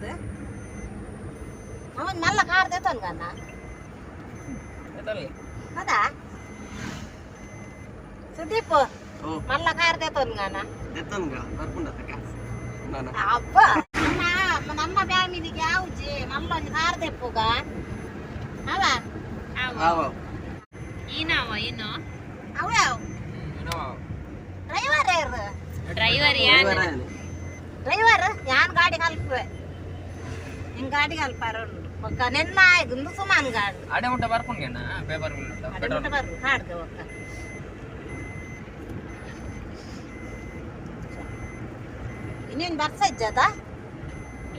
ಅಂದು ಅವನ್ ಮಲ್ಲ ಕಾರ್ ದೇತನ್ಗಣ್ಣ ಅದಾ ಸುದೀಪ್ ಮಲ್ಲ ಕಾರ್ ದೇತನ್ಗಣ್ಣ ದೇತನ್ಗ ಬರ್ಪುಂಡತ್ತ ಕಾಸ್ ಅಬ್ಬ ನಮ್ಮ ಫ್ಯಾಮಿಲಿಗೆ ಯಾವ್ಜಿ ಮಲ್ಲ ಒಂಜಿ ಕಾರ್ ದೆಪ್ಪುಗ ಅವ ಅವ ಈನಾವ ಇನ್ನು ಅವ ಡ್ರೈವರ್ ಯಾರು ಡ್ರೈವರ್ ಯಾನ್ ಡ್ರೈವರ್ ಯಾನ್ ಗಾಡಿ ಕಲ್ಪುವೆ ನಿನ್ ಗಾಡಿ ಕಲ್ಪಾರ ಉಂಡು ಒಕ್ಕ ನೆನ್ನ ಆಯ್ದು ಸುಮಾನ್ ಗಾಡಿ ಅಡೆ ಮುಟ್ಟ ಬರ್ಪುಂಗೆನ ಪೇಪರ್ ಅಡೆ ಮುಟ್ಟ ಬರ್ರು ಹಾಡ್ಗ ಒಕ್ಕ ಇನ್ನೇನು ಬರ್ಸ ಇಜ್ಜದ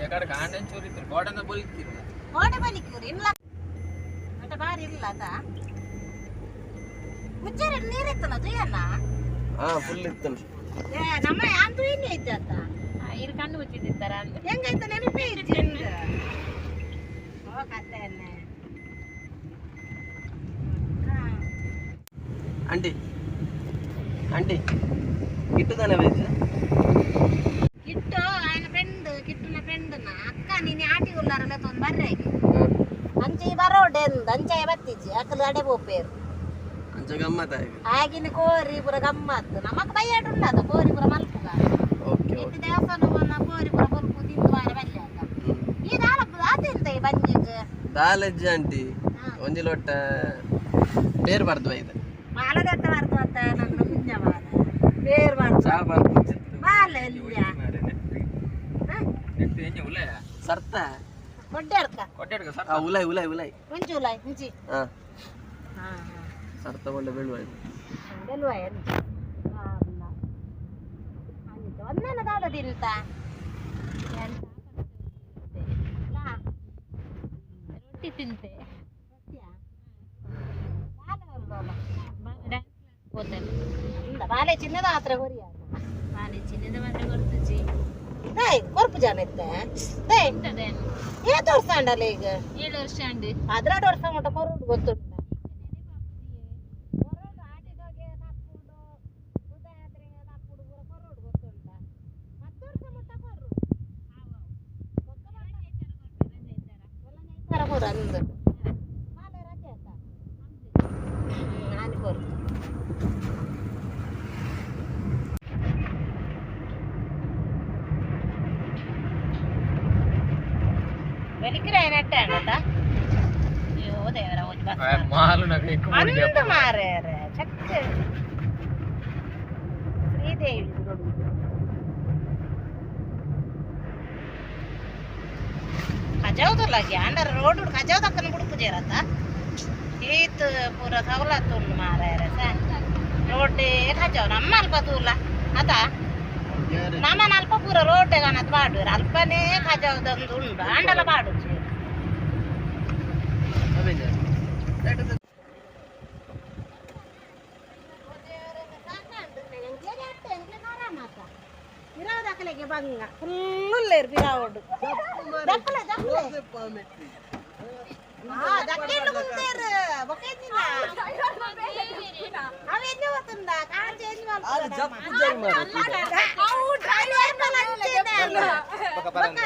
ಎಕಡೆ ಕಾಂಡನ್ ಚೂರು ಇತ್ತು ಕೋಟೆಂದ ಬೊಲಿಕ್ಕಿಲ್ಲ ಕೋಟೆ ಬಲಿಕ್ಕಿರಿ ಇಲ್ಲ ಅಟ ಬಾರಿ ಇಲ್ಲ ಅದ ಮುಚ್ಚರಿ ನೀರಿತ್ತನ ತುಯ್ಯಣ್ಣ ಹಾ ಫುಲ್ ಇತ್ತು ಏ ನಮ್ಮ ಯಾನ್ ತುಯ್ಯನೇ ಇಜ್ಜತ್ತ ಇರು ಕಣ್ಣು ಮುಚ್ಚಿದ್ದಿತ್ತಾರ ಅಂತ ಹೆಂಗೈತ ನೆನಪೇ ಇಜ್ಜಿ ಓ ಕತೆ aunty aunty Kittu veg Kittu ఆయన ಫ್ರೆಂಡ್ ಕಿಟ್ಟುನ ಫ್ರೆಂಡ್ನ ಅಕ್ಕ ನೀನು ಆಟಿ ಉಲ್ಲಾರಲ್ಲ ತೊಂದು ಬರ್ರೆಗೆ ಅಂಚೆ ಬರೋಡೆ ಅಂದ್ ಅಂಚೆ ಬತ್ತಿಜ್ಜಿ ಅಕ್ಕಲು ಅಡೆ ಪೋಪೇರು ಅಂಚ ಗಮ್ಮತ್ತ ಆಗಿನ ಕೋರಿ ಪೂರ ಗಮ್ಮತ್ತು ನಮಕ್ ಬಯ್ಯಾಡು ಉಂಡದ ಕೋರಿ ಪೂರ ಮಲ್ಪುಗ ಓಕೆ ಇತ್ತು ದೇವಸ್ಥಾನ ಪೋನ ಕೋರಿ ಪೂರ ಬೊಲ್ಪು ತಿಂದು ವಾರ ಬಲ್ಲೆ ಅಂತ ಈ ದಾಲ ಆತೆಂತ ಈ ಬಂಜಿಗ್ ದಾಲಜ್ಜಿ ಆಂಟಿ ಒಂಜಿ ಲೊಟ್ಟ ಬೇರ್ ಬಾರ್ದು ಬೈದ ಮಾಲದತ್ತ ಬರ್ತು ಅಂತ ನನ್ನ ಪುಣ್ಯ ಮಾಲ ಬೇರ್ ಬಾರ್ದು ಚಾ ಬಾರ್ದು ಬಾಲ ಎಲ್ಲಿಯ ನೆಟ್ ಎಂಜ ಉಲ್ಲಯ ಸರ್ತ ಕೊಡ್ಡೆ ಅಡ್ಕ ಕೊಟ್ಟೆ ಅಡ್ಕ ಸರ್ ಆ ಉಲಾಯ್ ಉಲಾಯ್ ಉಲಾಯ್ ಒಂಚಿ ಉಲಾಯ್ ಇಂಚಿ ಹಾ ಹಾ ಸರ್ತ ಒಳ್ಳೆ ಬೀಳುವ ಇದು ಬೆಲ್ವಾಯ ಒಂದನ ದಾದ ತಿಂತ ರೊಟ್ಟಿ ತಿಂತೆ ಬಾಲೆ ಚಿನ್ನದ ಆತ್ರ ಹೊರಿಯ ಬಾಲೆ ಚಿನ್ನದ ಮಾತ್ರ ಕೊರ್ತುಜಿ ಡೇಯ್ ಕೊರ್ಪು ಜನ ಇತ್ತೆ ಡೇಯ್ ಎಂತದೇನು ಏತ್ ವರ್ಷ ಅಂಡಲ್ಲ ಈಗ 7 ವರ್ಷ ಅಂಡು 18 ವರ್ಷ ಮಟ್ಟ ಕೊರೋಡು ಗೊತ್ತುಂಟ ಕೊರೋಡು ಆಟಿದೋಗೆ ತಪ್ಪುಡು ಉದಯಾದ್ರಿಗೆ ತಪ್ಪುಡು ಪೂರ ಕೊರೋಡು ಗೊತ್ತುಂಟ 10 ವರ್ಷ ಮಟ್ಟ ಕೊರು ಕೊರು ಅಂದು ಬಾಲೆ ರಜೆ ಆತ ನಾನು ಕೊರು ಬೆಳಿಗ್ಗೆ ನೆಟ್ಟೆ ಅಣ್ಣ ಅಯ್ಯೋ ದೇವರ ಒಂಜಿ ಬಸ್ ಮಾಲು ನಕ ಇಕ್ಕು ಅಂದ ಮಾರ್ರೆ ಚಕ್ಕ ಶ್ರೀದೇವಿ ಖಜಾವ್ದಲ್ಲ ಗ್ಯಾಂಡರ್ ರೋಡ್ ಖಜಾವ್ ತಕ್ಕನ ಬುಡುಪು ಜೇರತ್ತ ಈತ್ ಪೂರ ಸವಲತ್ತು ಉಂಡು ಮಾರ್ರೆ ರೋಡ್ ಖಜಾವ್ ನಮ್ಮ ಅಲ್ಪ ತೂಲ ಅತ ನಮ್ಮನ ಅಲ್ಪ ಪೂರ ರೋಡ್ ಕಾಣತ್ ಬಾಡುವೆರ್ ಅಲ್ಪನೇ ಖಜಾವ್ದೊಂದು ಉಂಡು ಆಂಡಲ ಬಾಡುಜಿ ಬಂಗ ಫುಲ್ ಬಿರಾವಡು ದಪ್ಪಲೆ ದಪ್ಪಲೆ ದಕ್ಕಿಂಡು ಕುಂತೇರು ಬೊಕೇಜಿನ ಅವ ಎಲ್ಲಿ ಹೋತುಂದ ಕಾರ್ ಚೇಂಜ್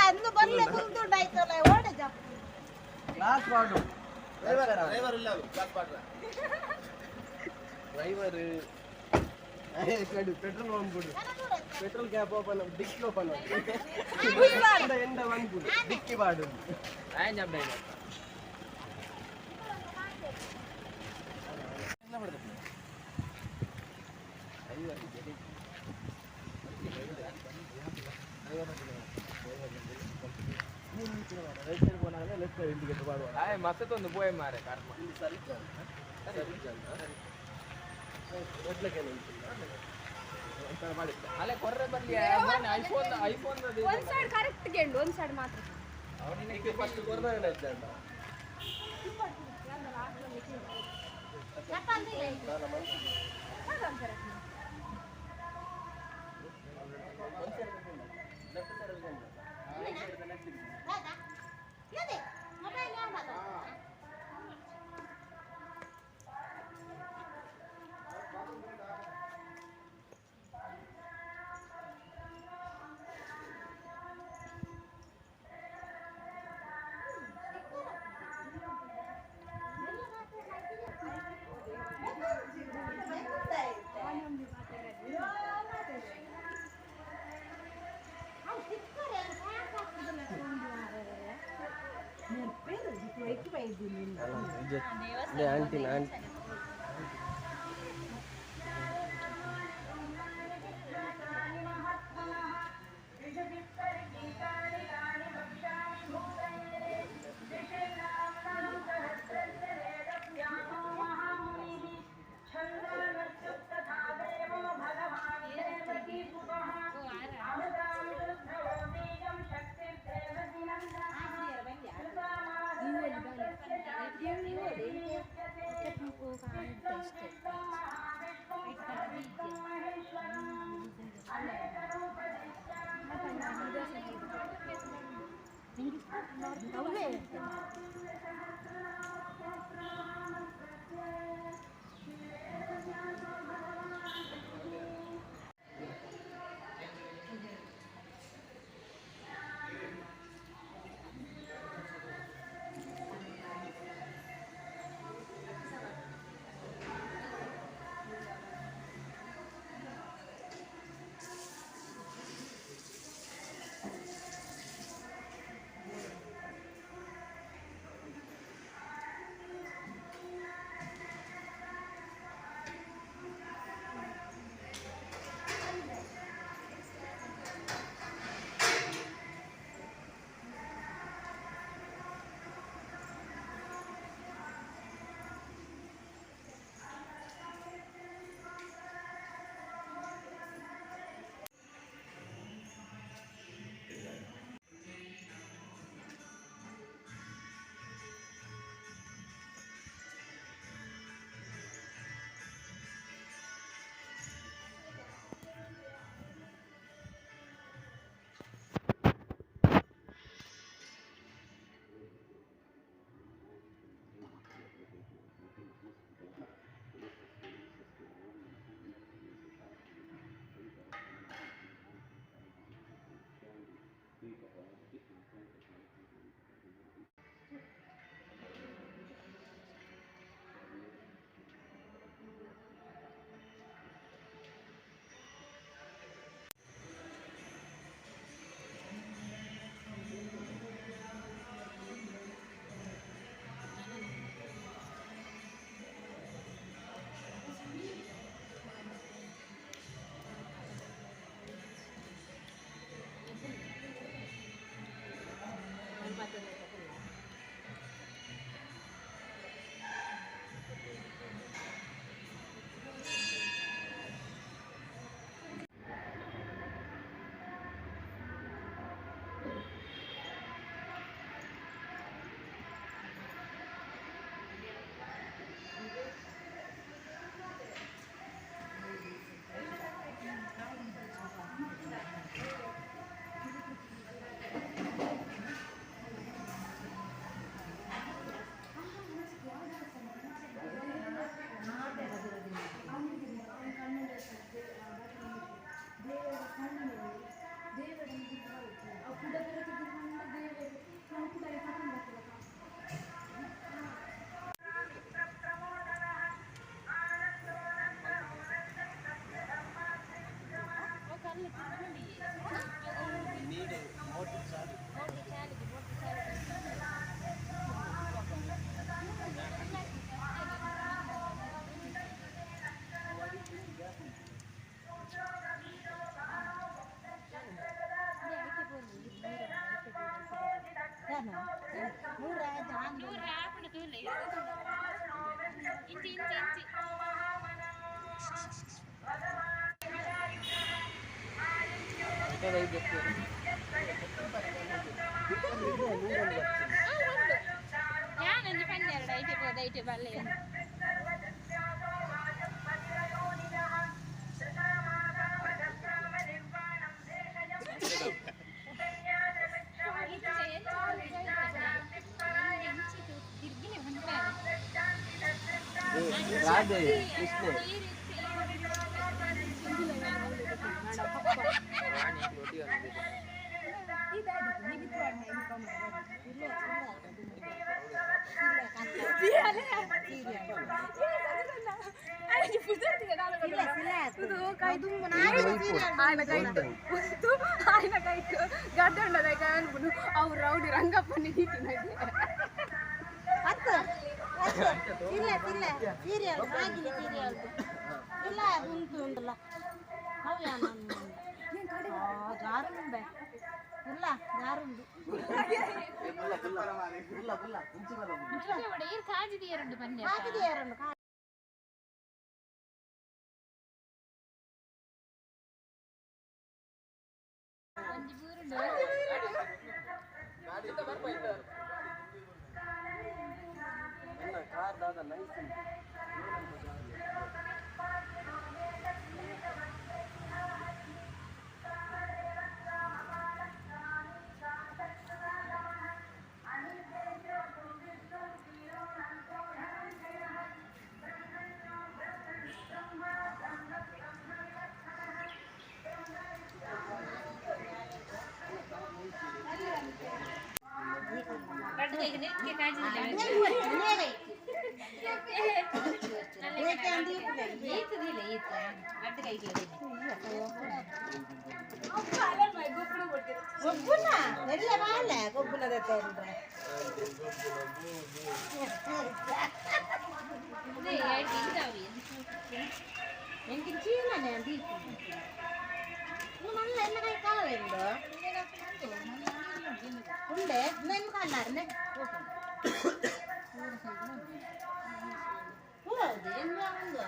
ಅಂದು ಬಲ್ಲೆ ಕುಂತುಂಡಾಯ್ತಲ್ಲ ಓಡೆ ಜಪ್ಪು ಕ್ಲಾಸ್ ಪಾಡು ಡ್ರೈವರ್ ಪೆಟ್ರೋಲ್ పంపుడు petrol cap open dickey open ಎಂಡ వంపుడు డిಕ್ಕಿ పాడు ಆಯ್ ಜಂಪ್ ಆಯ್ ಮಸ್ತ್ ಪೋಯ್ ಮಾರೆ ಕರ್ಮ ಅಲ್ಲೇ ಕೊರ್ರೆ ಬರ್ಲಿ ಐಫೋನ್ ಐಫೋನ್ ಒಂದ್ ಸೈಡ್ ಕರೆಕ್ಟ್ ಗೆಂಡು ಒಂದ್ ಸೈಡ್ ಮಾತ್ರ ಫಸ್ಟ್ ಕೊರ್ದಾಗಣ ಆಂಟಿ ಆಂಟಿ ರಾಧೆ ಕೃಷ್ಣ ಗಡ್ಡ ಅನ್ಬಿಡು ಅವ್ರು ರೌಡಿ ರಂಗಪ್ಪನಿಗೆ ಇಲ್ಲ ಇಲ್ಲ ಸೀರಿಯಲ್ ಆಗಿಲ್ಲ ಸೀರಿಯಲ್ ಇಲ್ಲ ಅದು ಉಂಟು ಉಂಟಲ್ಲ ಜಾರುಂಡೆ ಇಲ್ಲ ಜಾರುಂಡು ಕಾಜಿದಿಯರುಂಡು. ಕಾರ್ ದಾದ ನೈಸ್. ಗೊಬ್ಬುನ ಎಲ್ಲ ಬಾಲೆ ಗೊಬ್ಬುನದ ತೋರ್ರೆ. ಎಂಕಿನ ಚೀಲನೆ ದೀಪ ಮಲ್ಲ ಎಲ್ಲ ಕೈ ಕಾಲ ಉಂಡೆ ನನ್ನ ಕಾಲಾರನೆ ಹೌದು ಎಲ್ಲ ಒಂದು.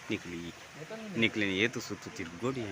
ನಿಕ್ಲಿ ನಿಕ್ಲಿನ ಏತು ಸುತ್ತು ತಿರ್ಗೋಡಿ.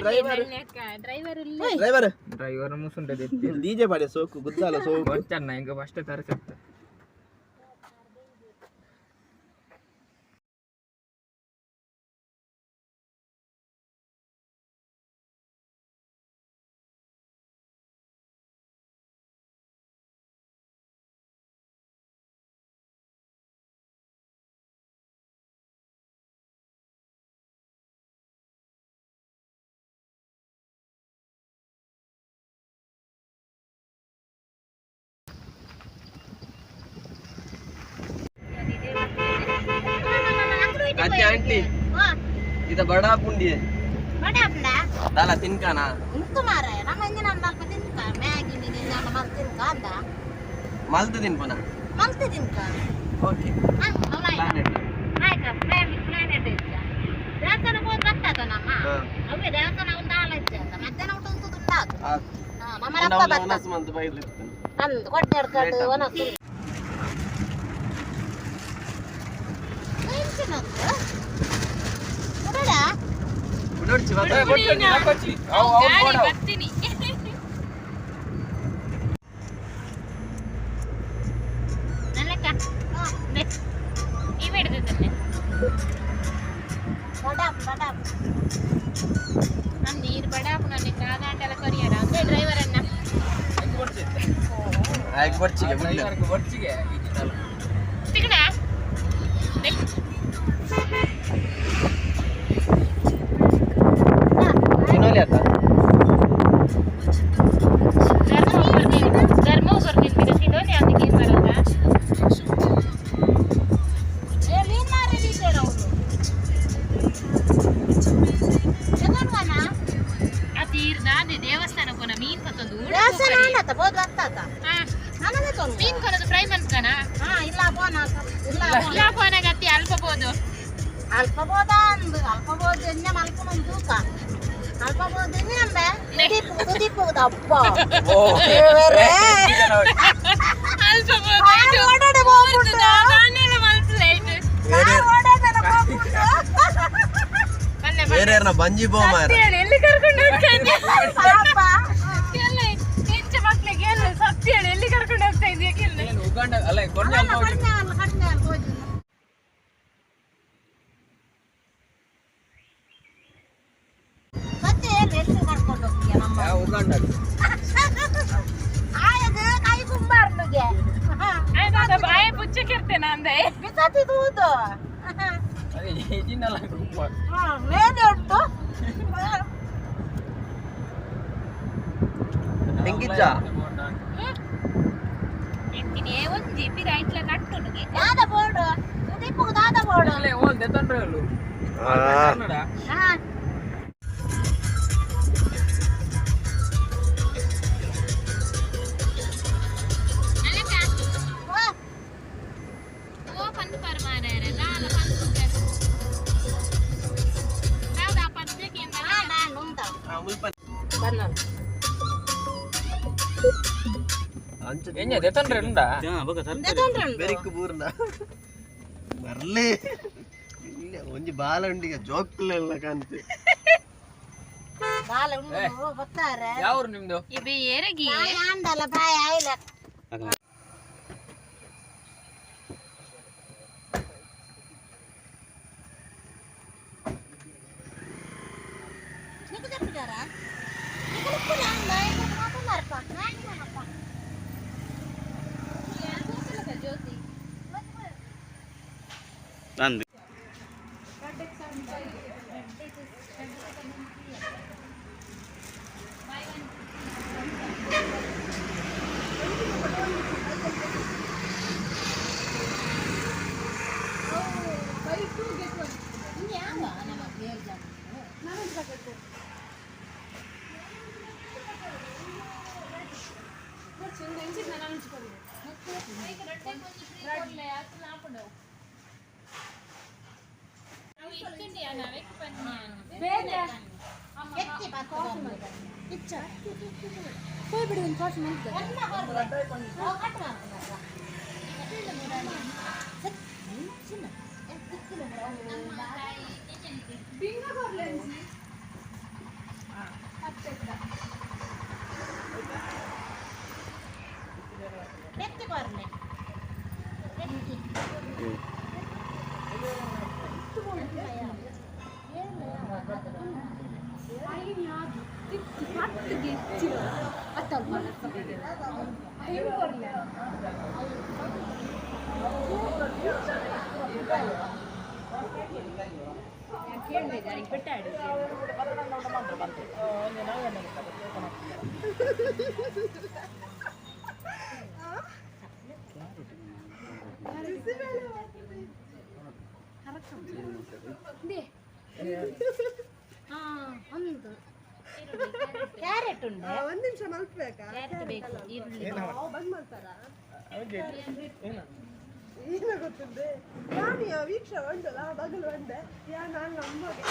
ಡ್ರೈವರ್ ಡ್ರೈವರ್ ಡ್ರೈವರ್ ಮುಸುಂಡೆ ಡಿಜೆ ಪಾಡೆ ಸೋಕು ಗುದ್ದಾಲ ಸೋಕು ಗೊತ್ತಣ್ಣ ಹಿಂಗ ಫಸ್ಟ್ ತರಿಸುತ್ತೆ. ಅತ್ತೆ ಆಂಟಿ ಇದ ಬಡಾ ಪುಂಡಿ ಬಡ ದಾಲ ತಿನ್ಕಾನ ಉಂಟು ಮಾರಾಯ ನಮ್ಮ ಇಂಜಿನ ಅಲ್ಪ ತಿನ್ಕ ಮ್ಯಾಗಿ. ನಾನು ಮಲ್ತಿನ ಅಂದ ಮಲ್ತು ತಿನ್ಪುನ ಮಲ್ತು ತಿನ್ಕ ಓಕೆ ಪ್ಲಾನೆಟ್ ಆಯ್ತಾ ಪ್ಲಾನೆಟ್ ಇಚ್ಚ ದೇವಸ್ಥಾನ ಹೋದ್ ಬರ್ತದ ನಮ್ಮ ಅವೇ ದೇವಸ್ಥಾನ ಒಂದು ಆಲ ಇಚ್ಚ ಅಂತ ಮಧ್ಯಾಹ್ನ ಊಟ ಉಂಟು ಉಂಟಾತು ನಮ್ಮ ಅಪ್ಪ ಬರ್ತದ ಅಂದು ಕೊಟ್ಟೆ ಕಡು ಒನಸು ಬರ್ತೀನಿ ನೀರು ಬಡಾಪು ನನ್ನ ಕಾದಾಂಟೆಲ್ಲ ಕೊರಿಯರ ಅಂದ್ರೆ ಡ್ರೈವರ್ ಅನ್ನ ತಿಗಣ ಧರ್ಮ ಬರ್ತೀನಿ ತಿನ್ನೋನಿ ಅದಕ್ಕೆ ಏನು ಬರಲ್ಲ ದೇವಸ್ಥಾನ ಕೊನ ಮೀನ್ ಪತ್ತೊಂದು ಮೀನ್ ಕೊನದು ಫ್ರೈ ಮನ್ಕನ ಇಲ್ಲ ಪೋನಾಗತ್ತಿ ಅಲ್ಪ ಬೋದು ಅಲ್ಪ ಬೋದ ಅಂದು ಅಲ್ಪ ಬೋದು ಎಣ್ಣೆ ಮಲ್ಪುನ ತೂಕ ಅಲ್ಪ ಬೋದು ಎಣ್ಣೆ ಅಂಬೆ ತುದಿಪು ಅಪ್ಪ ಅಲ್ಪ ಬೇರೆ ಬಂಜಿ ಬೋ ಮಾರ ಎಲ್ಲಿ ಕರ್ಕೊಂಡು ಹೋಗ್ತಾ ಮಕ್ಳಿಗೆ ಸತ್ಯ ಹೇಳಿ ಎಲ್ಲಿ ಕರ್ಕೊಂಡು ಹೋಗ್ತಾ ಇದೆಯಾ ಕೇಳಿ ಅಲ್ಲ ಪುಚ್ಚಕ್ಕಿರ್ತೇನೆ ಅಂದೆ ಮೇಲೆ ಉಂಟು ಹೆಂಗಿಜ್ಜ ಒಂಜಿ ಪಿರ ಐಟ್ಲ ಕಟ್ಟುನುಗೆ ದಾದ ಬೋರ್ಡು ಸುದೀಪುಗ್ ದಾದ ಬೋರ್ಡು ಹಾ ಬರ್ಲಿ ಒಂಜಿ ಬಾಲ ಉಂಡಿಗ ಜೋಕ್ಲೆಲ್ಲ ಕಾಣ್ತೆ ಬಾಲ ಉಂಡು ಬರ್ತಾರೆ ಯಾವ್ರು ನಿಮ್ದು ಇಬೆ ಏರಗಿ ಆಂಡಲ್ಲ ಪ್ರಾಯ ಆಯ್ಲ ನಂದು ಕ್ಯಾರೆಟ್ ಉಂಟು ಒಂದು ನಿಮಿಷ. ಮಲ್ಪಬೇಕಾ? ಈರುಳ್ಳಿ. ಬಂದ್ ಮಾಡ್ತಾರಾ? ಏನ ಗೊತ್ತಿದ್ದೆ ನಾನು ವೀಕ್ಷ ಉಂಟಲ್ಲ ಬಗಲು ಒಂಡೆ ಯಾ ನಾನು ನಮ್ಮಗೆ.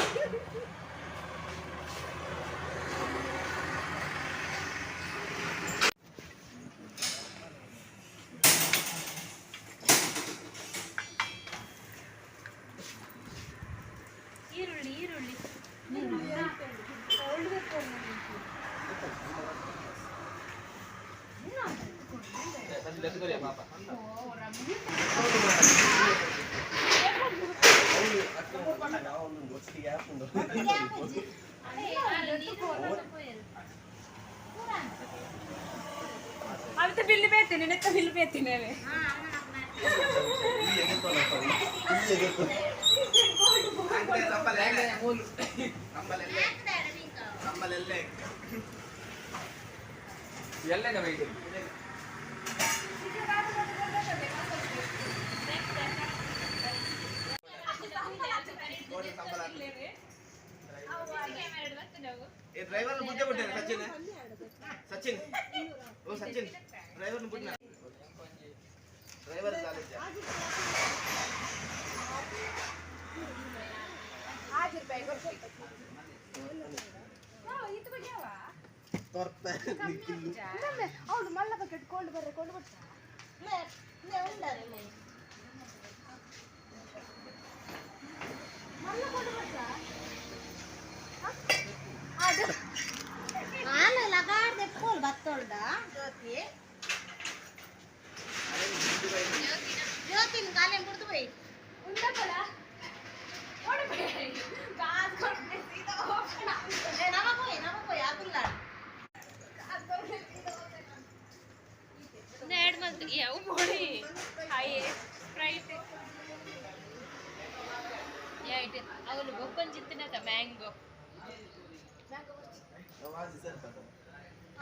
ಈರುಳ್ಳಿ ಈರುಳ್ಳಿ. ಅವತ್ತು ಬಿಲ್ ಬೇತೀನಿ, ನೆತ್ತ ಬಿಲ್ ಬೇತೀನಿ. ಎಲ್ಲೆನ ಬೈದು ಡ್ರೈವರ್ ಬುದ್ಧಿ ಬಿಟ್ಟೆ ಸಚಿನ್ ಸಚಿನ್ ಓ ಸಚಿನ್ ಡ್ರೈವರ್ ಬುದ್ಧಿ ಡ್ರೈವರ್ ಅವಳು ಮಲ್ಲ ಬಕೆಟ್ ಕೋಲ್ಡ್ ಬರ್ರೆ ಕೊಂಡು ಬರ್ತಾ. ಮಲ್ಲ ಕೊಂಡು ಬರ್ತಾ. ಹಾಲು ಲಗಾಡ್ದೆ ಕೋಲ್ ಬತ್ತೊಳ್ದ ಜ್ಯೋತಿ ಜ್ಯೋತಿನ ಕಾಲೇನ್ ಬಿಡ್ದು ಬೈ. ಉಂಡಪ್ಪಲ ಕಾಸು ಕೊಡ್ತೀನಿ ಸೀದಾ ಹೋಗೋಣ. ಏ ನಮ ಪೋಯ್ ನಮ ಪೋಯ್ ಆಪುಲ್ಲ. ಎರಡು ಮಲ್ತು ಯಾವ ಮೋಡಿ ಹಾಯ್ ಸ್ಪ್ರೈಟ್ ಯಾಯ್ಟ್ ಅವನು ಬೊಕ್ಕನ್ ಚಿತ್ತನದ ಮ್ಯಾಂಗೋ.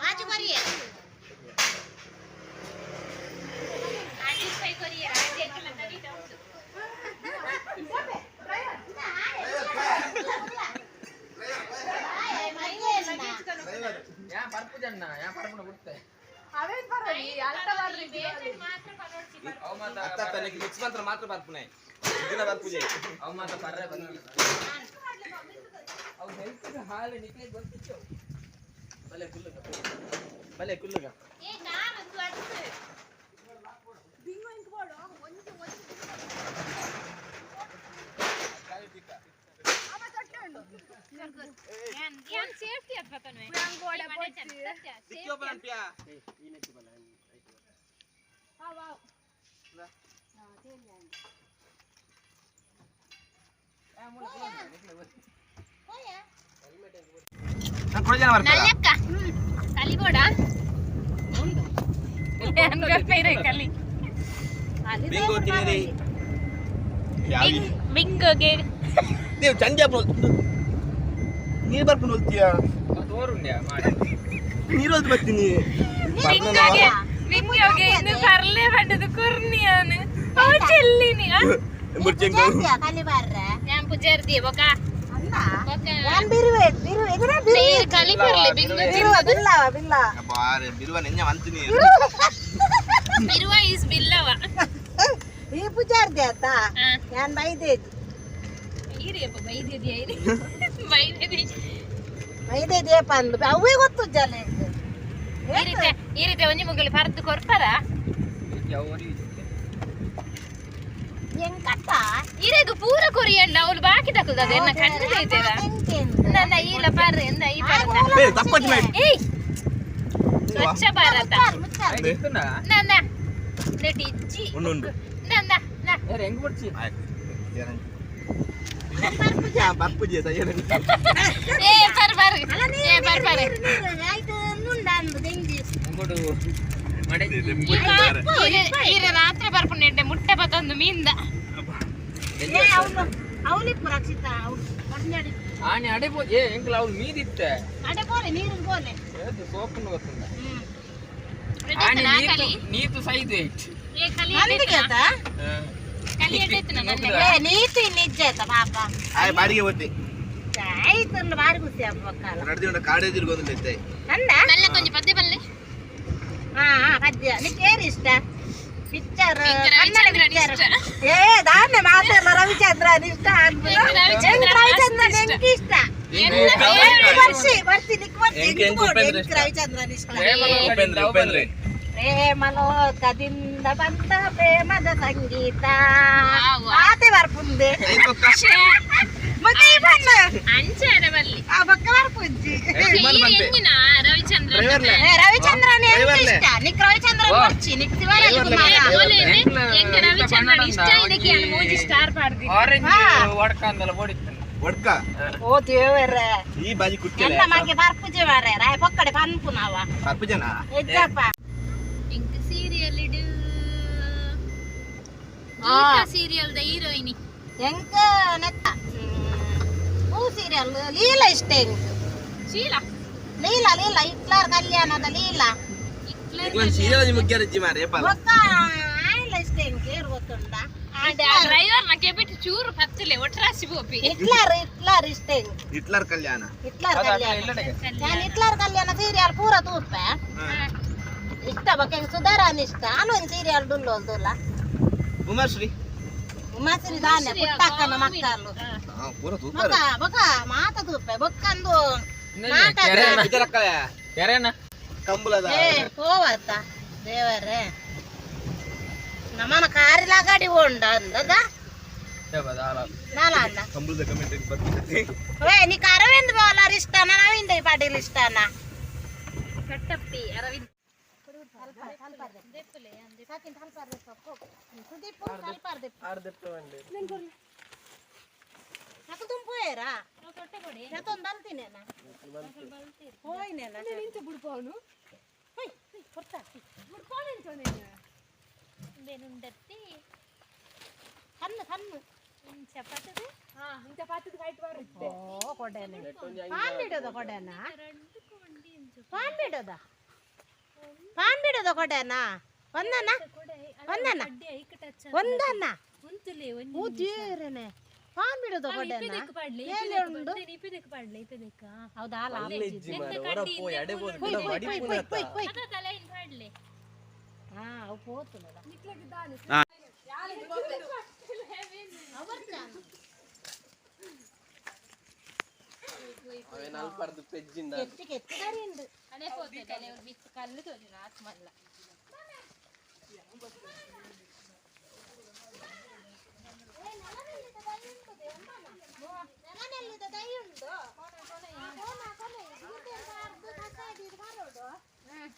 ಆಜು ಕೊರಿಯೆ. ಆಜು ಫೈ ಕೊರಿಯೆ ಆಜು ಎಕ್ಕಲ ತಡಿತ ಉಂಟು. ಯಾ ಪರ್ಪು ಜನ್ನ ಯಾ ಪರ್ಪುನ ಬಿಡ್ತೆ. ಅವೇನ್ ಬರಲಿ ಅಲ್ಟ ಬರ್ರಿ. ಬೇಜನ್ ಮಾತ್ರ ಪನೋಡ್ಸಿ. ಅವ ಮಾತ ಅತ್ತ ಮಿಕ್ಸ್ ಮಾತ್ರ ಮಾತ್ರ ಬರ್ಪುನೆ ದಿನ ಬರ್ಪುಜೆ. ಅವ ಮಾತ ಪರ್ರೆ ಬಂದ ಅವು ಹೆಲ್ತ್ ಹಾಲು ನಿಕ್ಲೆ ಗೊತ್ತಿತ್ತು. ಬಲೆ ಕುಲ್ಲುಗ ಬಲೆ ಕುಲ್ಲುಗ. ಏ ಕಾರ್ ಒಂದು ಅಡ್ತು. ಬಿಂಗೋ ಇಂಕ್ ಬೋಡು ಒಂಜಿ ಒಂಜಿ ಅವ ತೊಟ್ಟೆ ಉಂಡು. ಯಾನ್ ಸೇಫ್ಟಿ ಅಪ್ಪ ತನ್ವೆ. ಬೋಡೆ ಪೊಚ್ಚಿ. ನಲ್ಲಕ್ಕ ಕಲಿಬೋಡ ಕಲಿ. ಬಿಂಗೋ ತಿನ್ನಿರಿ. ಬಿಂಗೋಗೆ. ನೀವು ಚಂದ ನೀರು ಬರ್ಕೊಂಡು ಹೋಗ್ತೀಯಾ? ತೋರುಂಡ್ಯಾ ಮಾಡಿ. ನೀರು ಹೊಲ್ದು ಬರ್ತೀನಿ. ಬಿಂಗೋಗೆ ಬಿಂಗೋಗೆ ಇನ್ನು ಪರ್ಲೆ ಪಂಡದು ಕುರ್ನಿಯಾನು ಓ ಚೆಲ್ಲಿನಿ. ಕಲಿ ಬರ್ರೆ. ഞാൻ ಪೂಜಾರ್ದಿ ಬೊಕ. ಅಲ್ಲ. ಬೊಕ. ಯಾನ್ ಬಿರುವೆ ಬಿರುವೆ ಎದುರ ಬಿರುವೆ. ಕಲಿ ಪರ್ಲೆ ಬಿಂಗೋ. ಬಿರುವ ಬಿಲ್ಲವ ಬಿಲ್ಲ. ಬಾರೆ ಬಿರುವ ನೆಂಜ ಮಂತೀನಿ. ಬಿರುವ is ಬಿಲ್ಲವ. ಈ ಪೂಜಾರ್ದಿ ಆತ. ಯಾನ್ ಬೈದೇಜಿ. ಈರಿಯಪ್ಪ ಬೈದಿದ್ಯಾ? ಇರಿ ಬೈದಿದಿ. ಬೈದೇಜಿ ಪಂದು ಅವೇ ಗೊತ್ತು ಜನ. ಈ ರೀತಿ ಈ ರೀತಿ ಒಂಜಿ ಮುಗಲಿ ಪರ್ದು ಕೊರ್ಪರ. ಎಂಕಟ್ಟ. ಇರೆಗ್ ಪೂರ ಕೊರಿಯಂಡ ಅವಳು ಬಾಕಿ ತಕುಲ್ದದ ಎನ್ನ ಕಣ್ಣು ತೈತೇದ ನನ್ನ ಈಲ ಪರ್ ಎಂದ ಈ ಪರ್. ತಪ್ಪಚ್ಚ ಮೇಡ್. ಏಯ್ ಸ್ವಚ್ಛ ಭಾರತ. ಮುಚ್ಚಾರ. ನನ್ನ ನೆಟ್ ಇಜ್ಜಿ. ಉಂಡು ಉಂಡು. ನನ್ನ ಹೆಂಗ್ ಬಿಡ್ಚಿ? ಬರ್ಪುಜೆ. ಏ ಪರ್ ಪರ್ ಏ ಪರ್ ಪರ್. ಆಯ್ತು ನುಂಡ ದೆಂಜಿ. ಇಂಗೋಡು ಮಡೆ. ಈರೆ ರಾತ್ರಿ ಬರ್ಪುಂಡೆ ಮುಟ್ಟೆ ಬತ್ತೊಂದು ಮೀಂದ. ಏ ಅವನು ಅವನಿಪ್ಪು ರಕ್ಷಿತ ಅವನು ಕೊಡ್ನಾಡಿ. ಆನೆ ಅಡೆ ಪೋ ಏ ಎಂಕ್ಲ ಅವ್ಳು ಮೀದಿತ್ತೆ. ಅಡೆ ಪೋಲೆ ನೀರು ಪೋಲೆ. ಏದು ಸೋಪನ್ನು ಗೊತ್ತುಂಡ. ಹ್ಮ್. ಆನೆ ನೀತು ನೀತು ಸೈದು ಏಟ್. ಏ ಕಲಿ. ನಂದಿಗೆ ಆತ. ಕಲಿ ಎಡ್ಡೆತ್ತು ನನ್ನ. ಏ ನೀತಿ ನಿಜ್ಜೆ ಆತ ಪಾಪ. ಆಯ್ ಬಾಡಿಗೆ ಹೋತಿ. ಆಯ್ತು ಬಾರಿ ಖುಷಿ ಆಗ್ಬೇಕಲ್ಲ ನಡ್ದಿನ ಕಾಡೇ ತಿರ್ಗೊಂದು ಅಂದ ನಲ್ಲ ಕೊಂಚ ಪದ್ಯ ಬಲ್ಲೆ. ಹಾ ಹಾ ಪದ್ಯ ನಿಕ್ಕೇರು ಇಷ್ಟ ಪಿಕ್ಚರ್ ರವಿಚಂದ್ರನ್ ಕನ್ನಡ ಇಷ್ಟ. ಏ ದಾನೆ ಮಾತಾಡಲ್ಲ ರವಿಚಂದ್ರನ್ ಇಷ್ಟ ರವಿಚಂದ್ರನ್ ರವಿಚಂದ್ರನ್ ಮಸ್ತ್ ಎಂಕ್ ಇಷ್ಟ ಎನ್ನ favorite. ಬರ್ಸಿ ಬರ್ಸಿ ನಿಕ್ ಬರ್ಸಿ ಎಂಕ್ ಎಂಕ್ ಎಂಕ್ ಬೋಡು, ಉಪೇಂದ್ರ ಎಂಕ್ ಇಷ್ಟ. ರವಿಚಂದ್ರನ್ ಇಷ್ಟ. ಉಪೇಂದ್ರ ಉಪೇಂದ್ರ ಪ್ರೇಮಲೋಕದಿಂದ ಬಂದ ಪ್ರೇಮದ ಸಂಗೀತ ವಾವ್. ಆತೆ ಬರ್ಪುಂದೆ ಮತ್ತೆ ಈ ಬಣ್ಣ ಅಂಚಾರ ಬಲ್ಲಿ. ಆ ಬಕ್ಕ ಬರ್ಪುಂಜಿ. ಎಂಜಿನ ರವಿಚಂದ್ರನ್ ಡ್ರೈವರ್ಲೆ. ಏ, ರವಿಚಂದ್ರನ್ ಎಂಕ್ ಡ್ರೈವರ್ಲೆ. ಇಷ್ಟ ನಿಕ್ ರವಿಚಂದ್ರನ್ ಬರ್ಚಿ ನಿಕ್ ಶಿವರಾಜ್ ಕುಮಾರ. ಎಂಕ ರವಿಚಂದ್ರನ್ ಇಷ್ಟ ಇದಕ್ಕೆ ಯಾನ್ ಮೂಜಿ ಸ್ಟಾರ್ ಪಾಡ್ದಿ. ಆರೆಂಜ್ ಹಾ. ವಡ್ಕ ಅಂದಲ್ಲ ಬೋಡಿತ್ತು. ಒಡ್ಕ ಓ ದೇವರೇ ಈ ಬಾಜಿ ಕುಟ್ಕೆಲೆ ಎಲ್ಲ ಮಗೆ ಬರ್ಪುಜಿ ಮಾರ್ರೆ ರಾಯ ಪೊಕ್ಕಡೆ ಪನ್ಪುನವ ಅರ್ಪು ಜನ ಎಜ್ಜಪ್ಪ. ಎಂಕ್ ಸೀರಿಯಲ್ ಇಡು ಗೀತಾ ಸೀರಿಯಲ್ the ಹೀರೋಯಿನಿ. ಎಂಕ್ ನೆತ್ತ ಹೂ ಸೀರಿಯಲ್ ಲೀಲಾ ಇಷ್ಟ ಎಂಕ್. ಶೀಲಾ. ಲೀಲಾ ಲೀಲಾ ಹಿಟ್ಲರ್ ಕಲ್ಯಾಣದ ಲೀಲಾ. ನಿಕ್ಲೊಂದು ಸೀರಿಯಲ್ ಮುಖ್ಯ ರುಚಿ ಮಾರೆ ಪಾಲ. ಬೊಕ್ಕ ಆಯ್ಲ ಇಷ್ಟ ಎಂಕ್ ಏರ್ ಗೊತ್ತುಂಡ. ಡ್ರೈವರ್ ನ ಕೆಬಿಟ್ ಚೂರು ಪತ್ತಲೆ ಒಟ್ರಾಸಿ ಬೋಪಿ. ಹಿಟ್ಲರ್ ಹಿಟ್ಲರ್ ಇಷ್ಟ ಎಂಕ್. ಹಿಟ್ಲರ್ ಕಲ್ಯಾಣ. ಹಿಟ್ಲರ್ ಕಲ್ಯಾಣ ನಾನು ಹಿಟ್ಲರ್ ಕಲ್ಯಾಣ ಸೀರಿಯಲ್ ಪೂರ ತೂಪೆ ಇಷ್ಟ. ಬೊಕ್ಕ ಎಂಕ್ ಸುಧಾರಾಣಿ ಇಷ್ಟ ಅಲ್ಲೊಂದು ಸೀರಿಯಲ್ ಡುಲ್ಲೋಲ್ದುಲ್ಲ. ಉಮಾಶ್ರೀ. ಉಮಾಶ್ರೀ ದಾನೆ ಪುಟ್ಟಕ್ಕನ ಮಕ್ಕಳು. ಹಾ ಪೂರ ತೂಪಾರು. ಬೊಕ ಬೊಕ ಮಾತ ತೂಪೆ ಬೊಕ್ಕಂದು ನಾಟಕ. ಕೆರೆನ ಕಂಬುಲದ ಏ ಹೋವತ್ತ ದೇವರೇ ನಮ್ಮನ ಕಾರಿಲ ಗಾಡಿ ಉಂಡ ಅಂದದ ನಾಲ ಅಂದ. ಕಂಬುಲದ ಕಮೆಂಟ್ ಬರ್ತಿದೆ. ಓಯ್ ನೀ ಅರವಿಂದ್ ಬೌಲರ್ ಇಷ್ಟನ ನವೀನ್ ಪಾಟೀಲ್ ಇಷ್ಟನ? ಕಟ್ಟಪ್ಪಿ ಅರವಿಂದ್. ಸುದೀಪ್ ತುಂಬೋಯರಾ ಬಲ್ತಿನೇನ ಹೋಯ್ನೇನ ಬುಡ್ಪವನು ಕೊಡ್ತಾ ಬೇನುಂಡತ್ತಿ. ಸಣ್ಣ ಸಣ್ಣ ಇಂಚ ಪತ್ತದು. ಇಂಚ ಪಾತದ ಕೈಟ್ ಬರುತ್ತೆ. ಓ ಕೊಡೆನೆ ಪಾನ್ ಬಿಡೋದ ಕೊಡೆನ ಪಾನ್ ಬಿಡೋದ ಪಾನ್ ಬಿಡೋದ ಕೊಡೆನ ಒಂದನ ಒಂದನ ಒಂದನ ಉಂತುಲೆ ಒಂಜಿ. ಓ ದೇವ್ರೇನೆ ಪಾನ್ ಬಿಡೋದ ಕೊಡೆನ ಏಲೆ ಉಂಡು ಹೌದಾ ಅಲ್ಲ ಕೊಯ್ ಕೊಯ್ ಕೊಯ್ ಕೊಯ್ ಕೊಯ್ ಕೊಯ್. ಹಾ ಅವು ಪೋತುನಲ್ಲ. ಅಲ್ಪರ್ದು ಪೆಜ್ಜಿಂದ ಕೆತ್ತಿ ಕೆತ್ತಿ ಕರಿಂದು. ಕಲ್ಲು ತೋಜುನ ಆತ್ಮಲ್ಲ. ನೆಲನೆಲ್ಲಿದ ದೈ ಉಂಡು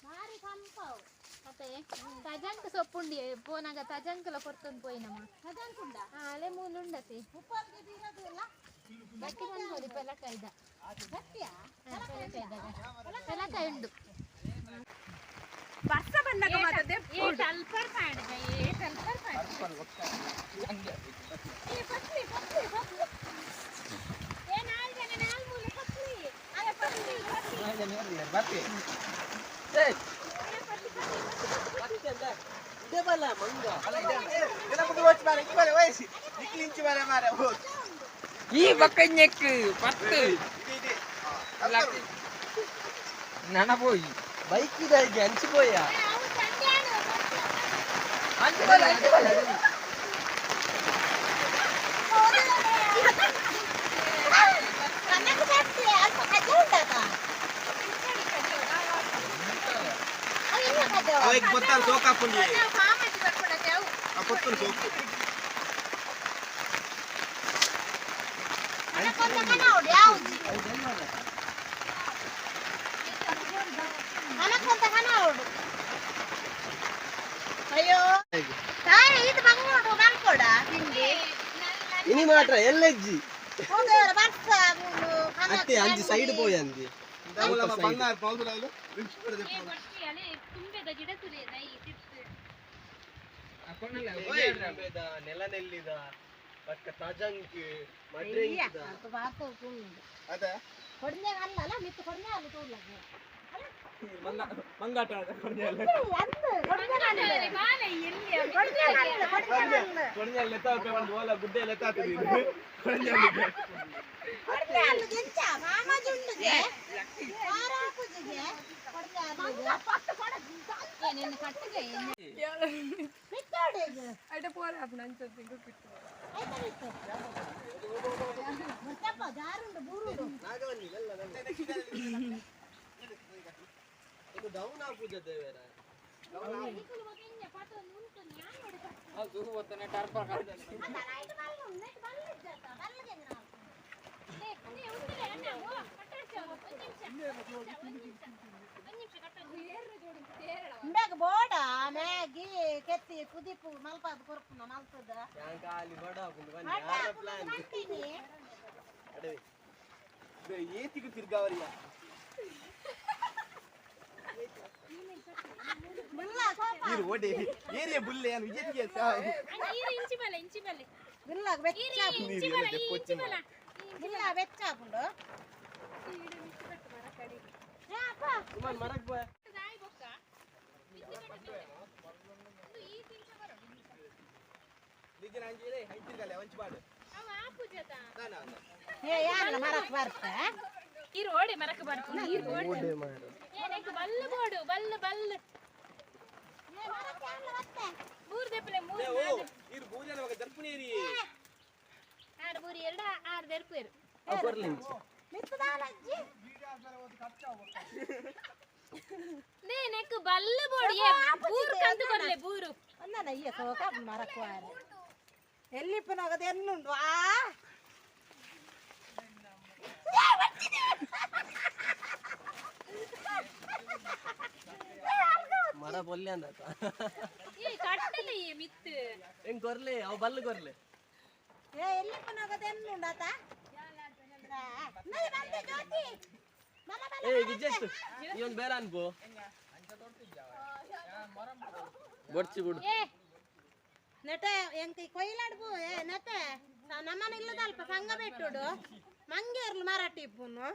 ಭಾರಿ ಸಂಪವು. ಮತ್ತೆ ತಜಂಕ್ ಸೊಪ್ಪುಂಡಿ ಪೋನಾಗ ತಜಂಕಲ ಕೊರ್ತೊಂದು ಪೋಯಿನಮ್ಮ. ತಜಂಕುಂಡ? ಅಲೆ ಮೂಲುಂಡತಿ. ಉಪ್ಪಲ್ಗೆ ಇರೋದಿಲ್ಲ. ಗಟ್ಟಿ ಬಂದ್ಬೋದು ಪೆಲಕಾಯ್ದ. ಗಟ್ಟಿಯಾ? ಪೆಲಕಾಯಿ ಉಂಡು. ಬರ್ಸ ಬಂದಾಗ ಮಾತ್ರ ಏಟ್ ಅಲ್ಪರ್ ಪಾಡ್ದ ಏಟ್ ಅಲ್ಪರ್ ಪಾಡ್ದ. ಏ ಪತ್ನಿ ಪತ್ನಿ ಪತ್ನಿ ಏ ನಾಲ್ ಜನ ನಾಲ್ ಮೂಲೆ ಪತ್ನಿ ಅರೆ ಪತ್ನಿ ಪತ್ನಿ ಬರ್ತಿ. ಇದೇ ಬಲ್ಲ ಮಂಗ. ಈ ಬಕ್ಕ ಪತ್ತು ನನ ಪೋಯಿ. ಬೈಕ್ ಇದಾಗಿ ಹಂಚಿಪೋಯ. ಅವು ಚಂದ್ಯಾನು. ಅಂಚು ಬಲ್ಲ ಅಂಚು ಬಲ್ಲ. ಕನ್ನಡ ಸಟ್ಟಿ ಅಲ್ಪ ಕಜ್ಜೆ ಉಂಟಾತ ಅವು ಇಲ್ಲ ಕಜ್ಜೆ. ಅವೆಗ್ ಗೊತ್ತಲ್ಲ ಸೋಕ್ ಹಾಕೊಂಡು ಫಾರ್ಮಸಿ ಬರ್ಕೊಡತ್ತೆ ಅವು. ಆ ಪೊತ್ತುನು ಸೋಕು. ಕನಕೊಂದ ಕನೌಡು ಯಾವುದು ಕನಕೊಂತ ಕನೌಡು ಅಯ್ಯೋ ತಾಯಿ ಇದು ಬಂಗೋಡು ಮಲ್ಕೊಡ ತಿಂಡಿ. ಇನಿ ಮಾತ್ರ ಎಲ್ಲಜ್ಜಿ. ಹೋದವರ ಬರ್ಸ ಮೂಲು ಕನಕ ಅತ್ತೆ ಅಂಜಿ ಸೈಡ್ ಪೋಯ ಅಂಜಿ. ಬಂಗಾರ ಪೌದುಲ ಏ ಬೊಟ್ಟಿ ಅಲೆ ತುಂಬೆದ ಗಿಡ ತುಲಿಯದ ಈ ತಿರ್ತು. ನೆಲ ನೆಲ್ಲಿದ ಬಕ್ಕ ತಜಂಕ್ ಅಯ್ಯ, ಅದು ಬಾತು ಪುಂಡು. ಅದೇ ಕೊಡ್ನೆ ಅಲ್ಲಲ್ಲ ಮಿತ್ತು ಕೊಡ್ನೆ ಅಲ್ಲ ತೂರ್ಲಕ್ಕೆ ಮಂಗಾಟ. ಅಂದು ಕೊಡ್ನೆ ಬಾಲೆ ಎಲ್ಲಿ ಕೊಡ್ನೆ ಅಲ್ಲ ಕೊಡ್ನೆ ಅಲ್ಲ. ಕೊಡಂಜಲ್ ಲೆತ್ತಾಪೆ ಒಂದು ಓಲ ಗುಡ್ಡೆ ಲೆತ್ತಾಪಿದೆ ಕೊಡಂಜಲ್. ಬೋಡ ಮ್ಯಾಗಿ ಕೆತ್ತಿ ಕುದಿಪು ಮಲ್ಪಾದ ಕೊರ್ಪುನ ಮಲ್ತದ ಏತಿಗೆ ತಿರ್ಗಾವರಿಯ ಏರಿಯ ಬುಲ್ಲೆ ಏನು ವಿಜಯತಿಗೆ ಇಂಚಿ ಬಲ ಇಂಚಿ ಬಲೆ ಬಿಲ್ಲ ಬೆಚ್ಚ ಬಿಲ್ಲ ಬೆಚ್ಚ ಹಾಕೊಂಡು ಮರಕ್ ಬಾ ಎಲ್ಲಿಪ್ಪನಾಗದು ಎನ್ನುಂಡು ಆ ಮರ ಬೊಲ್ಲೆ ಅಂದ ಕಟ್ಟಲೆ ಮಿತ್ತು ಹೆಂಗ್ ಕೊರ್ಲೆ ಅವು ಬಲ್ಲು ಕೊರ್ಲೆ ಏ ಎಲ್ಲಿಪ್ಪನಾಗದು ಎನ್ನುಂಡಾತ ಜ್ಯೋತಿ ಏ ವಿಜಯ್ ಈ ಒಂದು ಬೇರೆ ಅನ್ಬೋ ಬೊಡ್ಚಿ ಬಿಡು ನೆಟ ಎಂಕ ಕೊಯ್ಲಾಡ್ಬು ಏ ನೆಟ ನಮ್ಮನ ಇಲ್ಲದ ಅಲ್ಪ ಸಂಘ ಬೆಟ್ಟುಡು ಮಂಗೇರ್ಲು ಮರಾಠಿ ಇಪ್ಪುನು